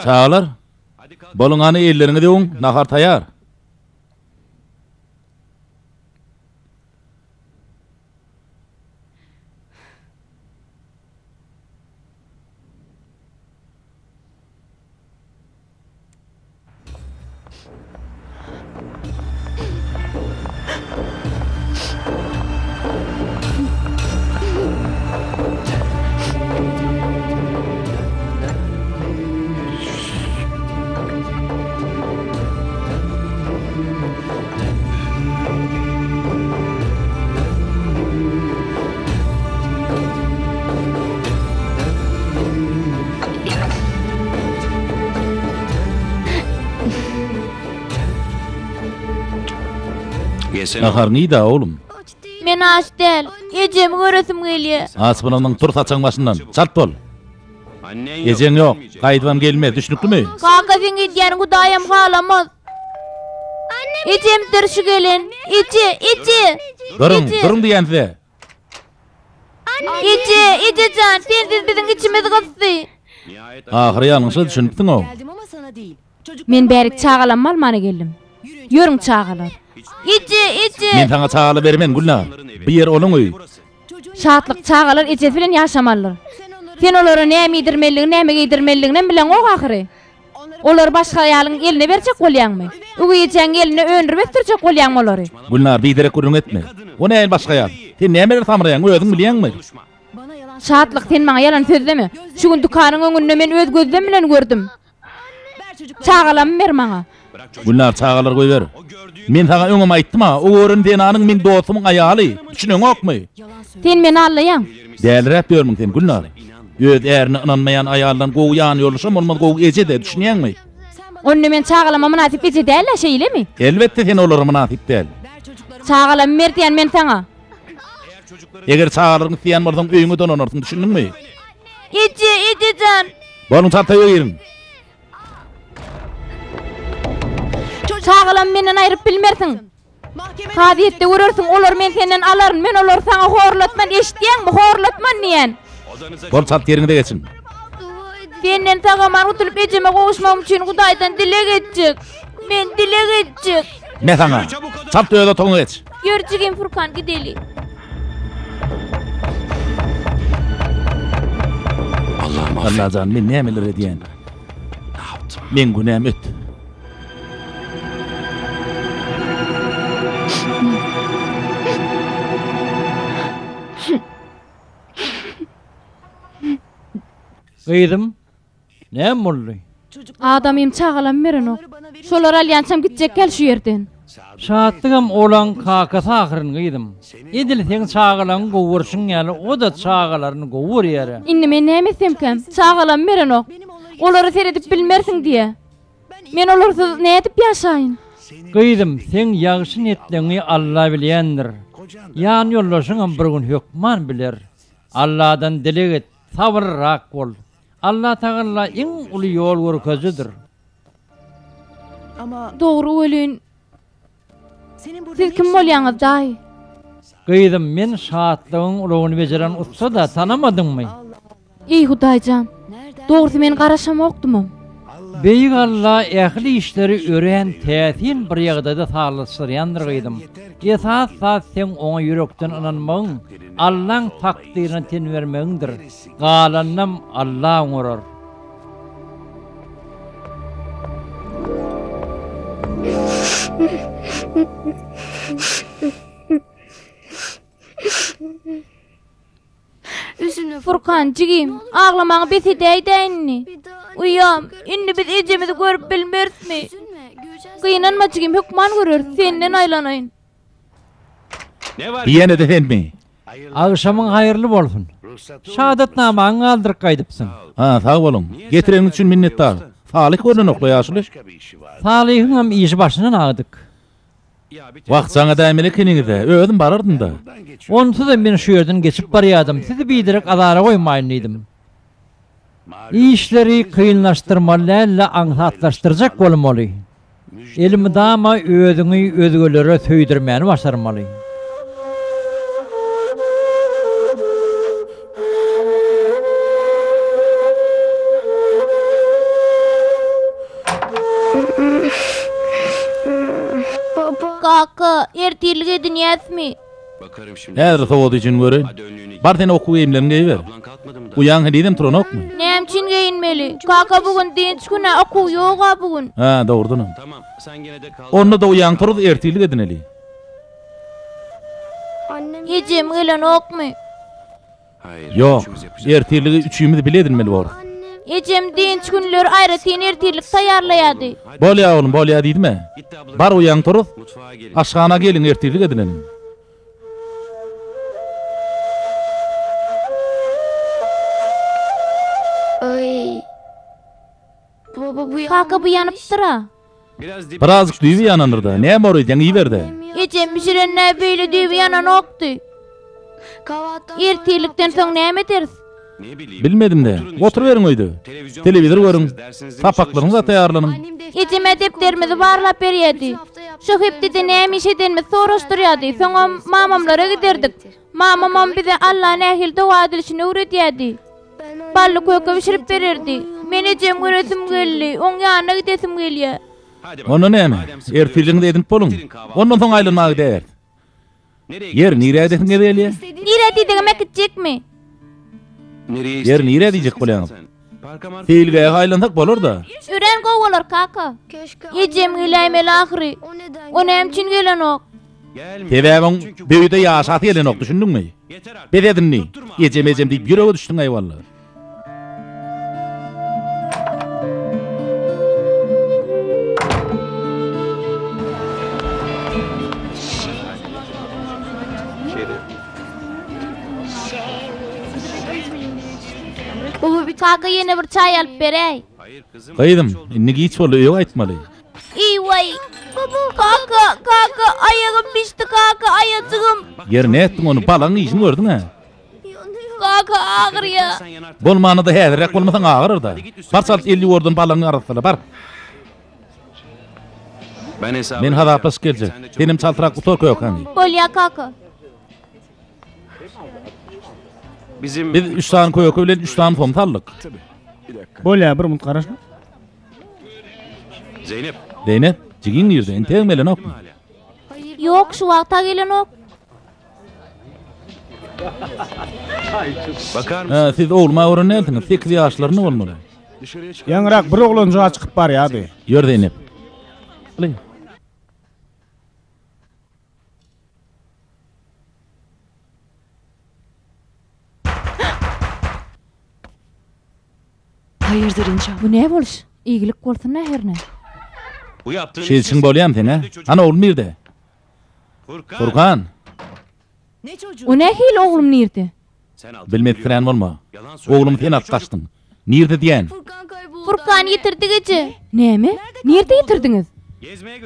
Çagalar, boluň hany elleriňizi ýuwuň, nahar taýýar. Naharyňy iý-dä, oglum. Men aç däl. Ejemi göresim gelýär. Aç bolansoň tur saçagyň başyndan. Çalt bol. Ejeň ýok. Gaýdybam gelmez, düşnüklimi? Kaka seň edýäniňi Hudaýam halamaz. Ejemdir şu gelen. Eje, eje. Duruň, duruň diýýän size. Eje, eje jan, sensiz biziň içimiz gysdy. Ahyry ýalňyşa düşünipsiň-ow. Men bärik çagalammy almana geldim. Ýörüň çagalar. Eje, eje. Men saňa çagala bermen, Gülnar. Bu ýer onuň öýi. Şatlyk çagalar ejesi bilen ýaşamalydyr. Sen olara näme iýdirmelidigini, näme geýdirmelidiginem bileňok ahyry. Olary başga aýalyň eline berjek bolýaňmy? Öweý ejäň eline öndürip ösdürjek bolýaňmy olary? Gülnar, biderek gürrüň etme. O nähili başga aýal? Sen nämeler samraýaň, özüň bilýäňmi? Şatlyk, sen maňa ýalan sözleme. Şu gün dükanyň öňünde men öz gözlem bilen gördüm. Çagalamy ber maňa. Gülnar, çagalary goýber. Men saňa öňem aýtdym-a, o gören zenanyň meň dostumyň aýaly. Düşüneňokmy? Sen meni aldaýaň. Däliräp ýörmüň sen, Gülnar. Öz ärine ynanmaýan aýaldan gowy ýanýoldaşam bolmaz, gowy eje-de, düşünýäňmi? Onda men çagalama mynasyp eje däl-ä, şeýlemi? Elbetde sen olara mynasyp däl. Çagalamy ber diýýän men saňa. Eger çagalaryňy isleýän bolsaň, öýüňe dolanarsyň, düşündiňmi? Eje, eje jan! Boluň, çalt öýe giriň. Çagalamy menden aýryp bilmersiň. Kazyýetde görersiň, olary men senden alaryn, men olary saňa horlatman, eşidýäňmi, horlatman diýýän. Bol, çalt ýeriňize geçiň. Senden sag-aman gutulyp ejeme gowuşmagym üçin Hudaýdan dileg etjek. Men dileg etjek. Me saňa. Çalt öz otagyňa geç. Ýör jigim Furkan gideli. Allajan men nämeler edýän. Meň günäm öt. Gyzym, näme boldy? Adamym çagalam berenok. Şolary alýançam gitjek gel şu ýerden. Şatlygam olaň kakasy ahyryn gyzym. Edil seň çagalaňy gowy görşüň ýaly o-da çagalaryny gowy görýär-ä. Indi men näme etsemkäm? Çagalam berenok. Olara seredip bilmersiň diýýä. Men olarsyz nädip ýaşaýyn? Gyzym, seň ýagşy niýetleňi Alla bilýändir. Ýanýoldaşyňam bir gün hökman biler. Alladan dileg et, sabyrlyrak bol. Allatagalla iň uly ýol görkezijidir. Dogry welin, siz kim bolýaňyz, daýy? Gyzym, men Şatlygyň ulagyny bejeren ussa-da, tanamadyňmy? Eý, Hudaýjan! Dogrusy men garaşamokdymam. Beýik Alla ähli işleri örän täsin bir ýagdaýda sazlaşdyrýandyr gyzym. Esas zat seň oňa ýürekden ynanmagyň, Allaň takdyryna ten bermegiňdir. Galanynam Alla oňarar. Furkan, jigim, aglamaňy bes edäý-dä indi. Uýam, indi biz ejemizi görüp bilmerismi? Gynanma jigim, hökman göreris, senden aýlanaýyn. Diýene-de senmi? Agşamyň haýyrly bolsun. Şahadatnamaňy galdyryp gaýdypsyň. Ha, sag boluň. Getireniňiz üçin minnetdar. Salyh görnenok-la ýaşuly. Salyhyňam işi başyndan agdyk. Wah, jaň edäýmeli ekeniňiz-dä, özüm barardym-da. Onsuz-da men şu ýerden geçip barýadym, sizi biderek azara goýmaýyn diýdim. Işleri kynlaşdyrmaly däl-de, aňsatlaşdyrjak bolmaly. Elmydama özüňi özgelere söýdürmäni başarmaly. Kaka, ertirlik edinýäsmi? Häzir sowadyjyny göreýin. Bar sen okuw geýimleriňi geýiber. Uýaň henizem turanokmy? Näme üçin geýinmeli? Kaka bu gün dynç gün-ä, okuw ýog-a bu gün. Hä, dogrudanam. Onda-da uýaň turuz, ertirlik edineli. Ejem gelenokmy? Ýok, ertirligi üçimiz bile edinmeli borus. Ejem dynç günleri aýratyn ertirlik taýýarlaýardy. Bolýa oglum, bolýa diýdim-ä. Bar uýaňy turuz, aşhana geliň ertirlik edineliň. Kaka bu ýanypdyr-a. Birazjyk düýbi ýanandyr-da. Näme bor öýdýäň, iýiber-de. Ejem bişirende beýle düýbi ýananokdy. Ertirlikden soň näme ederis? Bilmedim-de. Oturyberiň öýde. Telewizor görüň. Sapaklaryňyza taýýarlanyň. Ejem-ä depderimizi barlap berýärdi. Şo hepdede näme iş edenimizi soraşdyrýardy. Soňam mamamlara giderdik. Mamamam bize Alla nähili doga edilişini öwredýärdi. Bally köke bişirip bererdi. Men ejem göresim geldi. Oň ýanyna gidesim gelýär. Onda näme? Ertirligiňizi edinip boluň. Ondan soň aýlanmaga gidäýeris. Ýeri, nirä gidesiňiz gelýär? Nirä diýdigim äkitjekmi? Ýeri, nirä diýjek bolýaňyz? Seýilgähe aýlansak bolar-da. Örän gowy bolar, kaka. Ejem geläýmeli ahyry. O näme üçin gelenok? Sebäbi oň beýde ýaşasy gelenok, düşündiňmi? Bes et indi. Ejem ejem diýip ýürege düşdüň-aý walla. Kaka ýene bir çaý alyp beräý. Gyzym, indi giç boldy, öýe gaýtmaly. Eý waý. Kaka, kaka, aýagym bişdi kaka, aýajygym. Ýeri nätdiň ony, balagyň işini gördüň-ä. Kaka agyrýa. Bolmanda-da häzirräk bolmasaň agyrar-da. Bar çalt el ýuwardan balagyňy arassala, bar. Men hasaplaşyp geljek. Senem çaltrak gutar kökäňi. Bolýa kaka. Biz üç sany köke bilen üç sany somsa aldyk. Bolýa bir minut garaş. Zeýnep. Zeýnep, jigiň nirde? Entegem gelenokmy? Ýok, şu wagta gelenok. Hä, siz ogluma öwren dälsiňiz. Sekiz ýaşlarynda bolmaly. Ýaňyrak bir oglanjyga çykyp barýardy. Ýör Zeýnep. Haýyrdyr inşallah. Bu ne boluş? Igilik bolsun-a hernä. Şeýdişiň bolýamy seň-ä? Hany oglum nirde? Furkan! O nähili oglum nirde? Bilmezsirän bolma. Oglumy sen alyp gaçdyň. Nirde diýän? Furkany ýitirdik eje. Näme? Nirde ýitirdiňiz?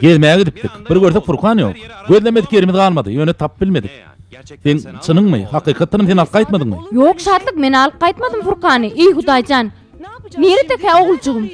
Gezmäge gidipdik. Bir görsek Furkan ýok. Gözlemedik ýerimiz galmady, ýöne tapyp bilmedik. Seň çynyňmy? Hakykatdanam sen alyp gaýtmadyňmy? Ýok, Şatlyk, men alyp gaýtmadym Furkany. Eý, Hudaýjan! Niredekä oguljygym?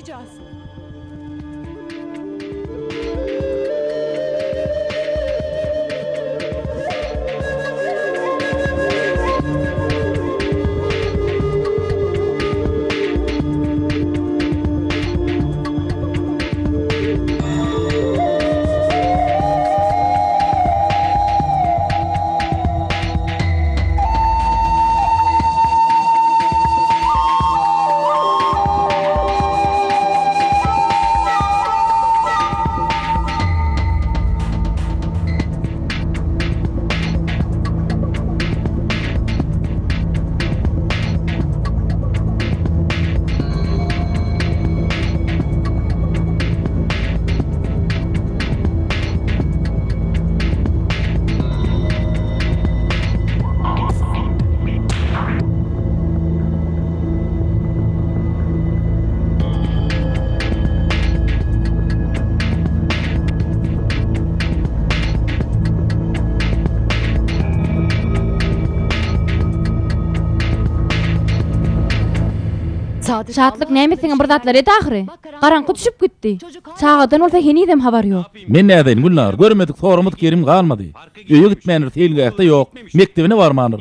Şatlyk näme etseňem bir zatlar et ahyry. Garaňky düşüp gitdi. Çagadan bolsa henizem habar ýok. Men nädeýin Gülnar, görmedik, soramadyk ýerim galmady. Öýe gitmändir, seýilgähde ýok, mekdebine barmandyr.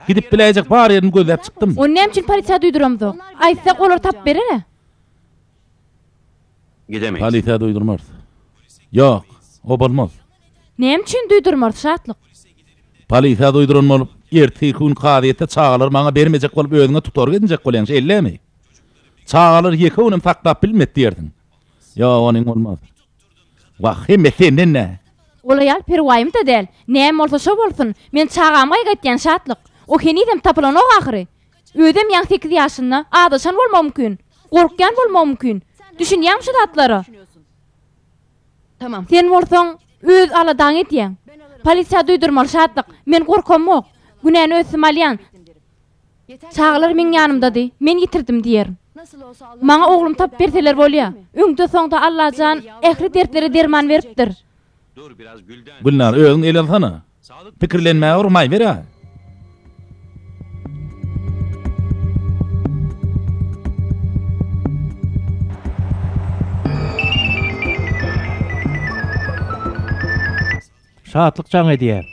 Gidip biläýjek bar ýerini gözläp çykdym. Ony näme üçin polisiýa duýduramzok? Aýtsak olar tapyp berer-ä. Gidemeýis. Polisiýa duýdurmarys. Ýok, o bolmaz. Näme üçin duýdurmarys, Şatlyk? Polisiýa duýduran bolup, erteki gün kazyýetde çagalary maňa bermejek bolup özüňe tutaryk edinjek bolýaň, şeýle-dämi? Çagalary ýeke günem saklap bilmedi diýersiň. Ýok, onyň bolmaz. Wah, hemme senden-dä. Ol aýal perwaýym-da däl. Näme bolsa şo bolsun. Men çagamy gaýgy etýän, Şatlyk. O henizem tapylanok ahyry. Özem ýaňy sekiz ýaşynda, azaşan bolmagy mümkin. Gorkýan bolmagy mümkin. Düşünýäňmi şu zatlara? Sen bolsaň, öz aladaňy edýäň. Polisiýa duýdurmaly, Şatlyk. Men gorkamok. Günäni öz üstüme alýan. Çagalar meň ýanymdady, men ýitirdim diýerin. Maňa oglumy tapyp berseler bolýa. Öňde-soňda Allajan ähli dertlere derman beripdir. Gülnar, özüň el alsana. Pikirlenmäge bir maý ber-ä. Şatlyk jaň edýär.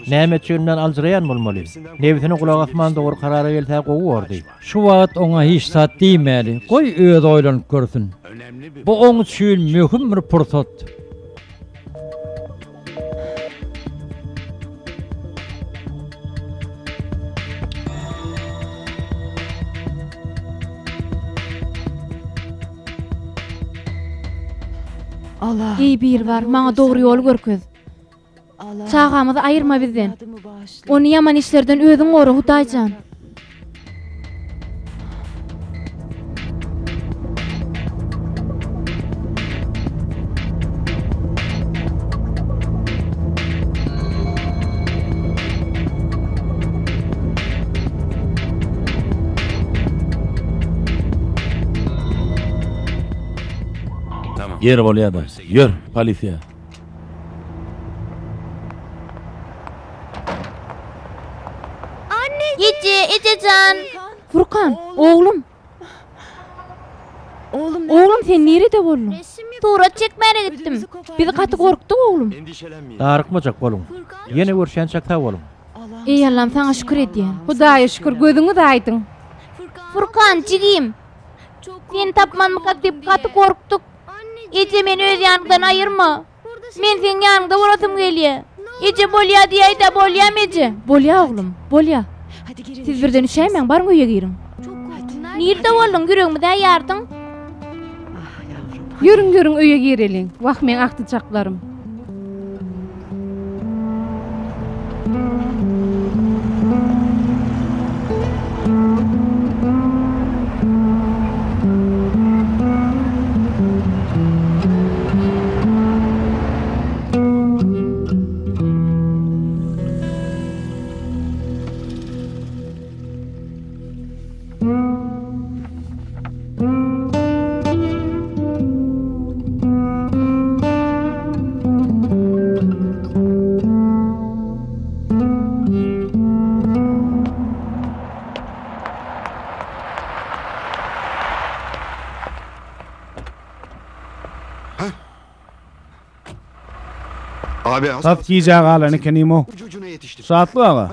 Näme etjeginden aljyraýan bolmaly. Nebsine gulak asman dogry karara gelse gowy bordy. Şu wagt oňa hiç zat diýmäli, goý özi oýlanyp görsün. Bu oň üçin möhüm bir pursat. Eý Biribar, maňa dogry ýoly görkez. Çagamyzy aýyrma bizden. Ony ýaman işlerden özüň gora, Hudaýjan. Ýeri bolýa-da. Ýör, polisiýa. Eje, eje jan! Furkan, oglum! Oglum, sen nirede bolduň? Surat çekmäne gitdim. Biz gaty gorkduk, oglum. Darykmajak boluň. Ýene görüşýänçäk sag boluň. Eý Allam, saňa şükür edýän. Hudaýa şükür, gözüňiz aýdyň. Furkan, jigim! Seni tapmanmykak diýip gaty gorkduk. Eje meni öz ýanyňdan aýyrma. Men seň ýanyňda bolasym gelýä. Eje bolýa diýäýdä bolýamy eje? Bolýa oglum, bolýa. Siz birden üşäýmäň, baryň öýe giriň. Nirde bolduň, ýüregimiz-ä ýardyň. Ýörüň, ýörüň öýe gireliň. Wah meň agtyjaklarym. Tas gijä galan ekenim-ow. Şatlyk aga,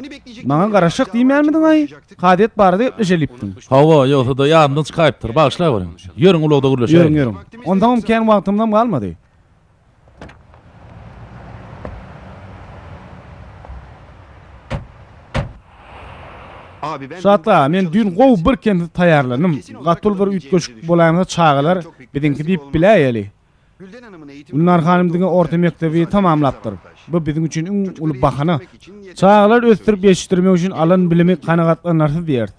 maňa garaşjak diýmänmidiň-aý? Kazyýet barada gepleşelipdiň. Hawa, ýogsa-da ýadymdan çykaýypdyr. Bagyşlaweriň. Ýörüň ulagda gürleşäýeliň. Ýörüň, ýörüň. Onsoňam kän wagtymyzam galmady. Şatlyk aga, men düýn gowy birkemsiz taýýarlandym. Gaty uly bir üýtgeşik bolaýmasa çagalar biziňki diýip biläýeli. Gülnar hanym diňe orta mekdebi tamamlapdyr. Bu biziň üçin iň uly bahana. Çagalary ösdürip ýetişdirmek üçin alan bilimi kanagatlanarsyz diýeris.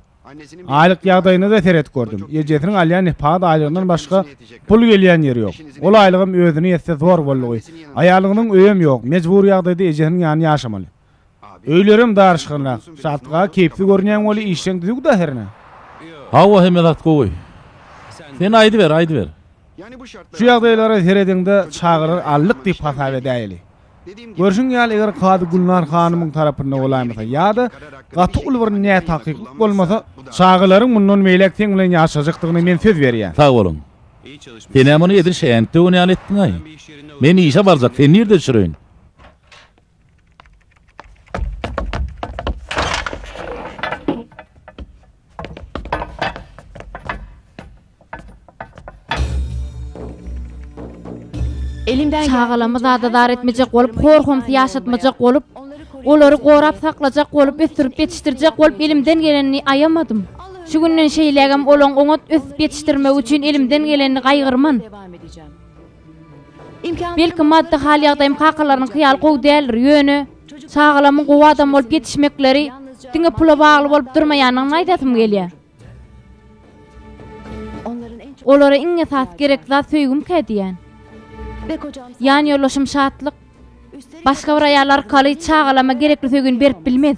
Aýlyk ýagdaýyna-da seredip gördüm. Ejesiniň alýan nepagat aýlygyndan başga pul gelýän ýeri ýok. Ol aýlygam özüne ýetse zor boldugy. Aýalynyň öýem ýok, mejbury ýagdaýda ejesiniň ýanynda ýaşamaly. Öýlerem daryşganrak. Şatlyk aga keýpsiz görünýäň weli işleň düzüw-dä hernä. Hawa hemme zat gowy. Sen aýdyber, aýdyber. Şu ýagdaýlara seredeňde çagalar aldyk diýip hasap edäýeli. Görşüň ýaly eger kazy Gülnar hanymyň tarapynda bolaýmasa ýa-da gaty uly bir nätakyklyk bolmasa, çagalaryň mundan beýläk seň bilen ýaşajakdygyna men söz berýän. Sag boluň. Senem ony edil şänik döwen ýaly etdiň-aý. Men işe barjak, seni nirde düşüreýin? Çagalamy zada zar etmejek bolup, hor-homsy ýaşatmajak bolup, olary gorap saklajak bolup, ösdürip ýetişdirjek bolup elimden gelenini aýamadym. Şu günden şeýlägem olaň oňat ösüp ýetişdirmegi üçin elimden gelenini gaýgyrman. Belki maddy hal-ýagdaýym kakalarynyňky ýaly gowy däldir, ýöne çagalamyň gowy adam bolup ýetişmekleri diňe pula bagly bolup durmaýanyny aýdasym gelýär. Olara iň esasy gerek zat söýgümkä diýýän. Ýan ýoldaşym Şatlyk başga bir aýal arkaly çagalama gerekli söýgini berip bilmez.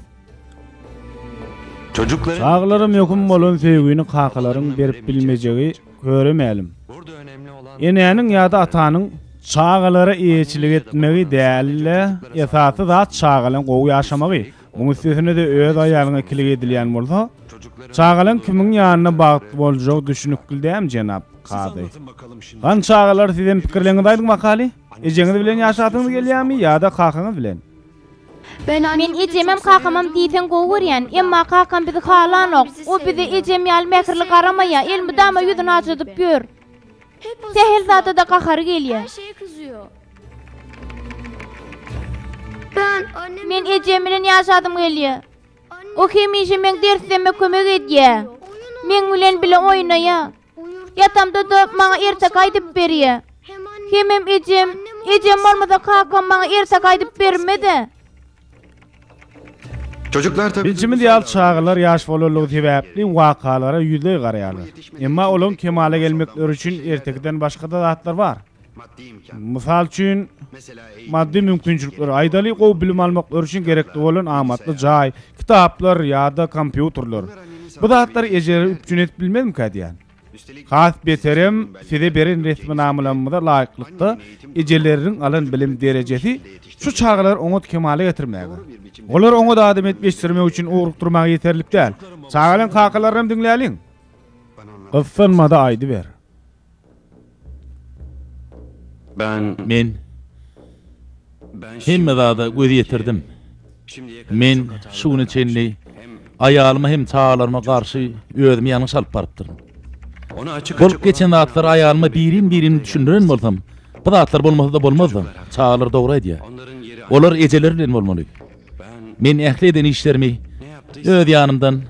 Çagalara möhüm bolan söýgini kakalaryň berip bilmejegi köre mälim. Enäniň ýa-da atanyň çagalara eýeçilik etmegi däl-de, esasy zat çagalaň gowy ýaşamagy. Muň üstesine-de öz aýalyňa ikilik edilýän bolsa, çagalaň kimiň ýanynda bagtly boljagy düşnükli dämi, jenap kazy? Hany çagalar sizem pikirleriňizi aýdyň bakaly? Ejeňiz bilen ýaşasyňyz gelýärmi ýa-da kakaňyz bilen? Men ejemem kakamam diýseň gowy görýän. Emma kakam bizi halanok. O bize ejem ýaly mähirli garamaýar. Elmydama ýüzüni ajadyp ýör. Sähel zada-da gahary gelýär. Men ejem bilen ýaşasym gelýär. O hemişe meň derslerime kömek edýär. Meň bilen bile oýnaýar. Ýatamda-da maňa erteki aýdyp berýär. Hemem ejem, ejem bolmasa kakam maňa erteki aýdyp bermez-ä. Bilşimiz ýaly, çagalar ýaş bolanlygy sebäpli wakalara ýüzleý garaýarlar. Emma olaryň kemala gelmekleri üçin ertekiden başga-da zatlar bar. Mysal üçin, maddy mümkinçilikler, aýdaly, gowy bilim almaklary üçin gerekli bolan amatly jaý, kitaplar ýa-da kompýuterler. Bu zatlary ejeler üpjün edip bilmezmikä diýýän. Has beterem, size beren resminamalarymyza laýyklykda, ejeleriniň alan bilim derejesi şu çagalary oňat kemala getirmäge, olary oňat adam edip ýetişdirmek üçin ugrukdyrmaga ýeterlik däl. Çagalaryň kakalarynam diňläliň. Gyssanma-da aýdyber. Men hemme zada göz ýetirdim. Men şu güne çenli aýalyma hem çagalaryma garşy özümi ýalňyş alyp barypdyryn. Bolup geçen zatlary aýalyma birin-birin düşündiren bolsam, bu zatlar bolmasa-da bolmazdy. Çagalar dogry aýdýar. Olar ejeleri bilen bolmaly. Men ähli eden işlerimi öz ýanymdan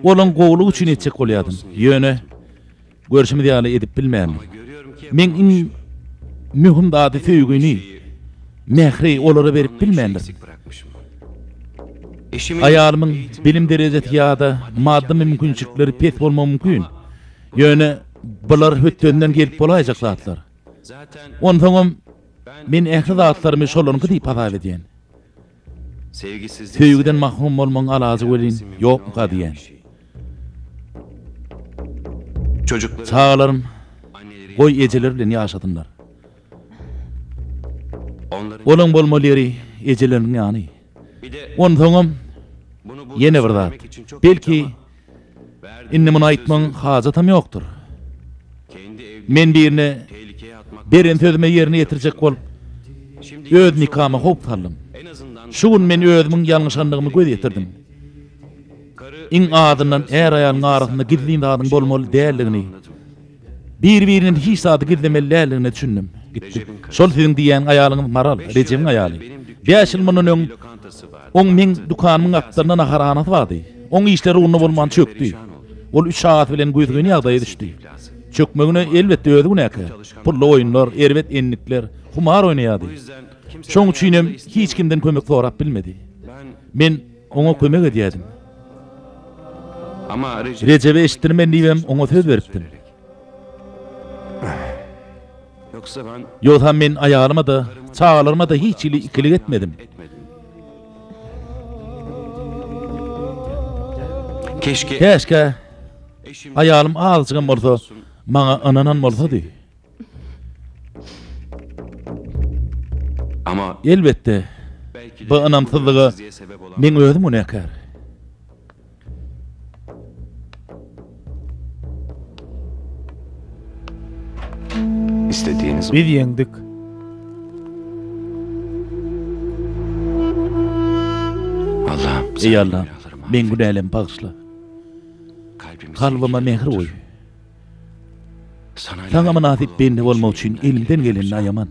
olaň gowulygy üçin etjek bolýardym. Ýöne Görşümiz ýaly edip bilmän. Meň iň möhüm zady söýgini, mähri olara berip bilmändirin. Aýalymyň bilim derejesi ýa-da maddy mümkinçilikleri pes bolmagy mümkin. Ýöne bular hötdesinden gelip bolaýjak zatlar. Onsoňam men ähli zatlarymy şolaryňky diýip hasap edýän. Söýgüden mahrum bolmagyň alajy welin ýokmuka diýýän. Çagalarym goý ejeleri bilen ýaşasynlar. Olaň bolmaly ýeri ejeleriniň ýany. Onsoňam ýene bir zat. Belki Indi muny aýtmagyň hajatam ýokdur. Men birine beren sözüme ýerine ýetirjek bolup, öz nikama howp saldym. Şu gün men özümiň ýalňyşandygymy göz ýetirdim. Iň azyndan är-aýalyň arasynda gizlin zadyň bolmaly däldigini, Bir-birinden hiç zady gizlemeli däldigine düşündim. Gitdik. Şol siziň diýýän aýalyňyz Maral, Rejebiň aýaly. Bäş ýyl mundan öň oň meň dükanymyň gapdalynda naharhanasy bardy. Oň işleri ugruna bolman çökdi. Ol üç çagasy bilen gözgyny ýagdaýa düşdi. Çökmegine elbetde özi günäkär. Pully oýunlar, erbet endikler, humar oýnaýardy. Şoň üçinem hiç kimden kömek sorap bilmedi. Men oňa kömek edýärdim. Rejebe eşitdirmen diýibem oňa söz beripdim. Ýogsam men aýalyma-da, çagalaryma-da hiç hili ikilik etmedim. Käşgä aýalym azajygam bolsa maňa ynanan bolsady. Elbetde, bu ynamsyzlyga meň özüm günäkär. Biz ýeňdik. Eý Allam, meň günälerimi bagyşla. Kalbyma mähir goý. Saňa mynasyp bende bolmak üçin elimden gelenini aýaman.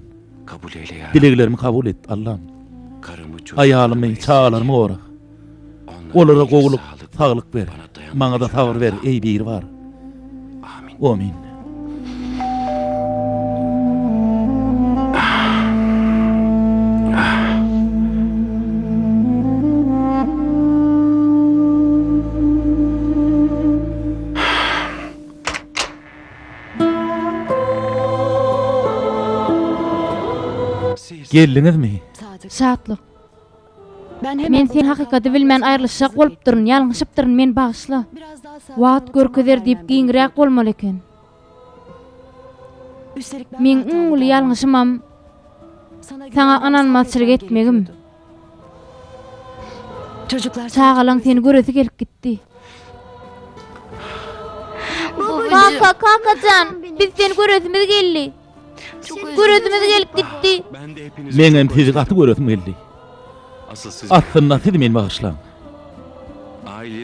Dileglerimi kabul et, Allam. Aýalymy, çagalarymy gora. Olara gowulyk, saglyk ber. Maňa-da sabyr ber, eý Biribar. Omyn. Geldiňizmi? Şatlyk. Men sen hakykaty bilmän aýrylyşjak bolupdyryn, ýalňyşypdyryn, meni bagyşla. Wagt görkezer diýip giňräk bolmaly eken. Meň iň uly ýalňyşymam saňa ynanmazçylyk etmegim. Çagalaň seni göresi gelip gitdi. Kaka, kakajan, biz seni göresimiz geldi. Göresimiz gelip gitdi. Meňem sizi gaty göresim geldi. Aslynda siz meni bagyşlaň.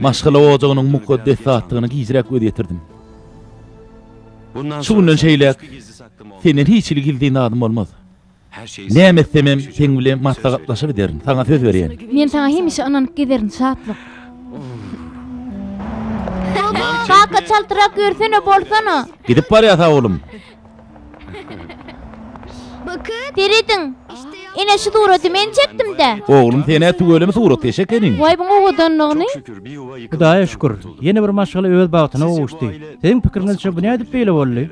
Maşgala ojagynyň mukaddes zatdygyna gijräk göz ýetirdim. Şu günden şeýläk senden hiç hili gizlin zadym bolmaz. Näme etsemem seň bilen maslahatlaşyp ederin, saňa söz berýän. Men saňa hemişe ynanyp gezerin, Şatlyk. Kaka çaltrak ýörsene bolsana. Gidip barýas-a oglum. Serediň. Ine şu suraty men çekdim-dä. Oglum sen-ä tüweleme suratkeş ekeniň. Waý buň owadanlygyny. Hudaýa şükür, ýene bir maşgala öz bagtyna gowuşdy. Siziň pikiriňizçe bu nädip beýle boldy?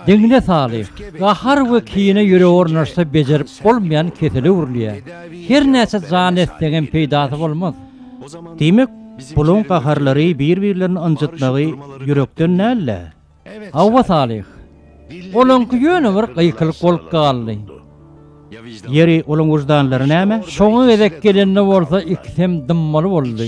Diňle Salyh, gahar we kine ýürege ornaşsa bejerip bolmaýan kesele öwrülýär. Her näçe jan etseňem peýdasy bolmaz. Diýmek, Bulaň gaharlary bir-birlerini ynjytmagy ýürekden däl-de. Hawa Salyh. Olaňky ýöne bir gykylyk bolup galdy. Ýeri, olaň wyždanlary näme? Şoňa gezek gelende bolsa ikisem dymmaly boldy.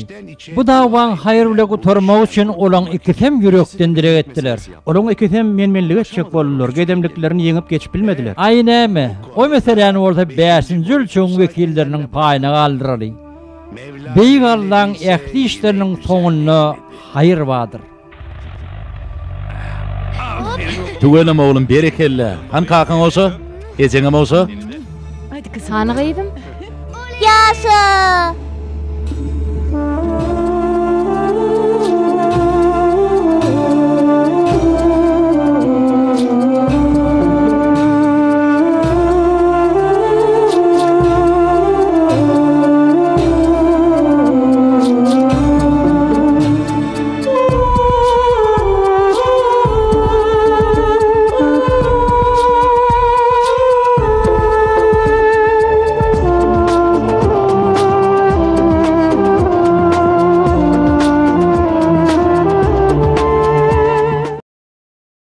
Bu dawaň haýyr bile gutarmagy üçin olaň ikisem ýürekden dileg etdiler. Olaň ikisem men-menlik etjek boldular, gedemliklerini ýeňip geçip bilmediler. Aý näme, o meseläni bolsa bäşinji ölçegiň wekilleriniň paýyna galdyraly. Beýik Allaň ähli işleriniň soňunda haýyr bardyr. Tüweleme oglum berekella. Hany kakaň ogşa? Ejeňem ogşa? Hany gyzym? Ýaşa!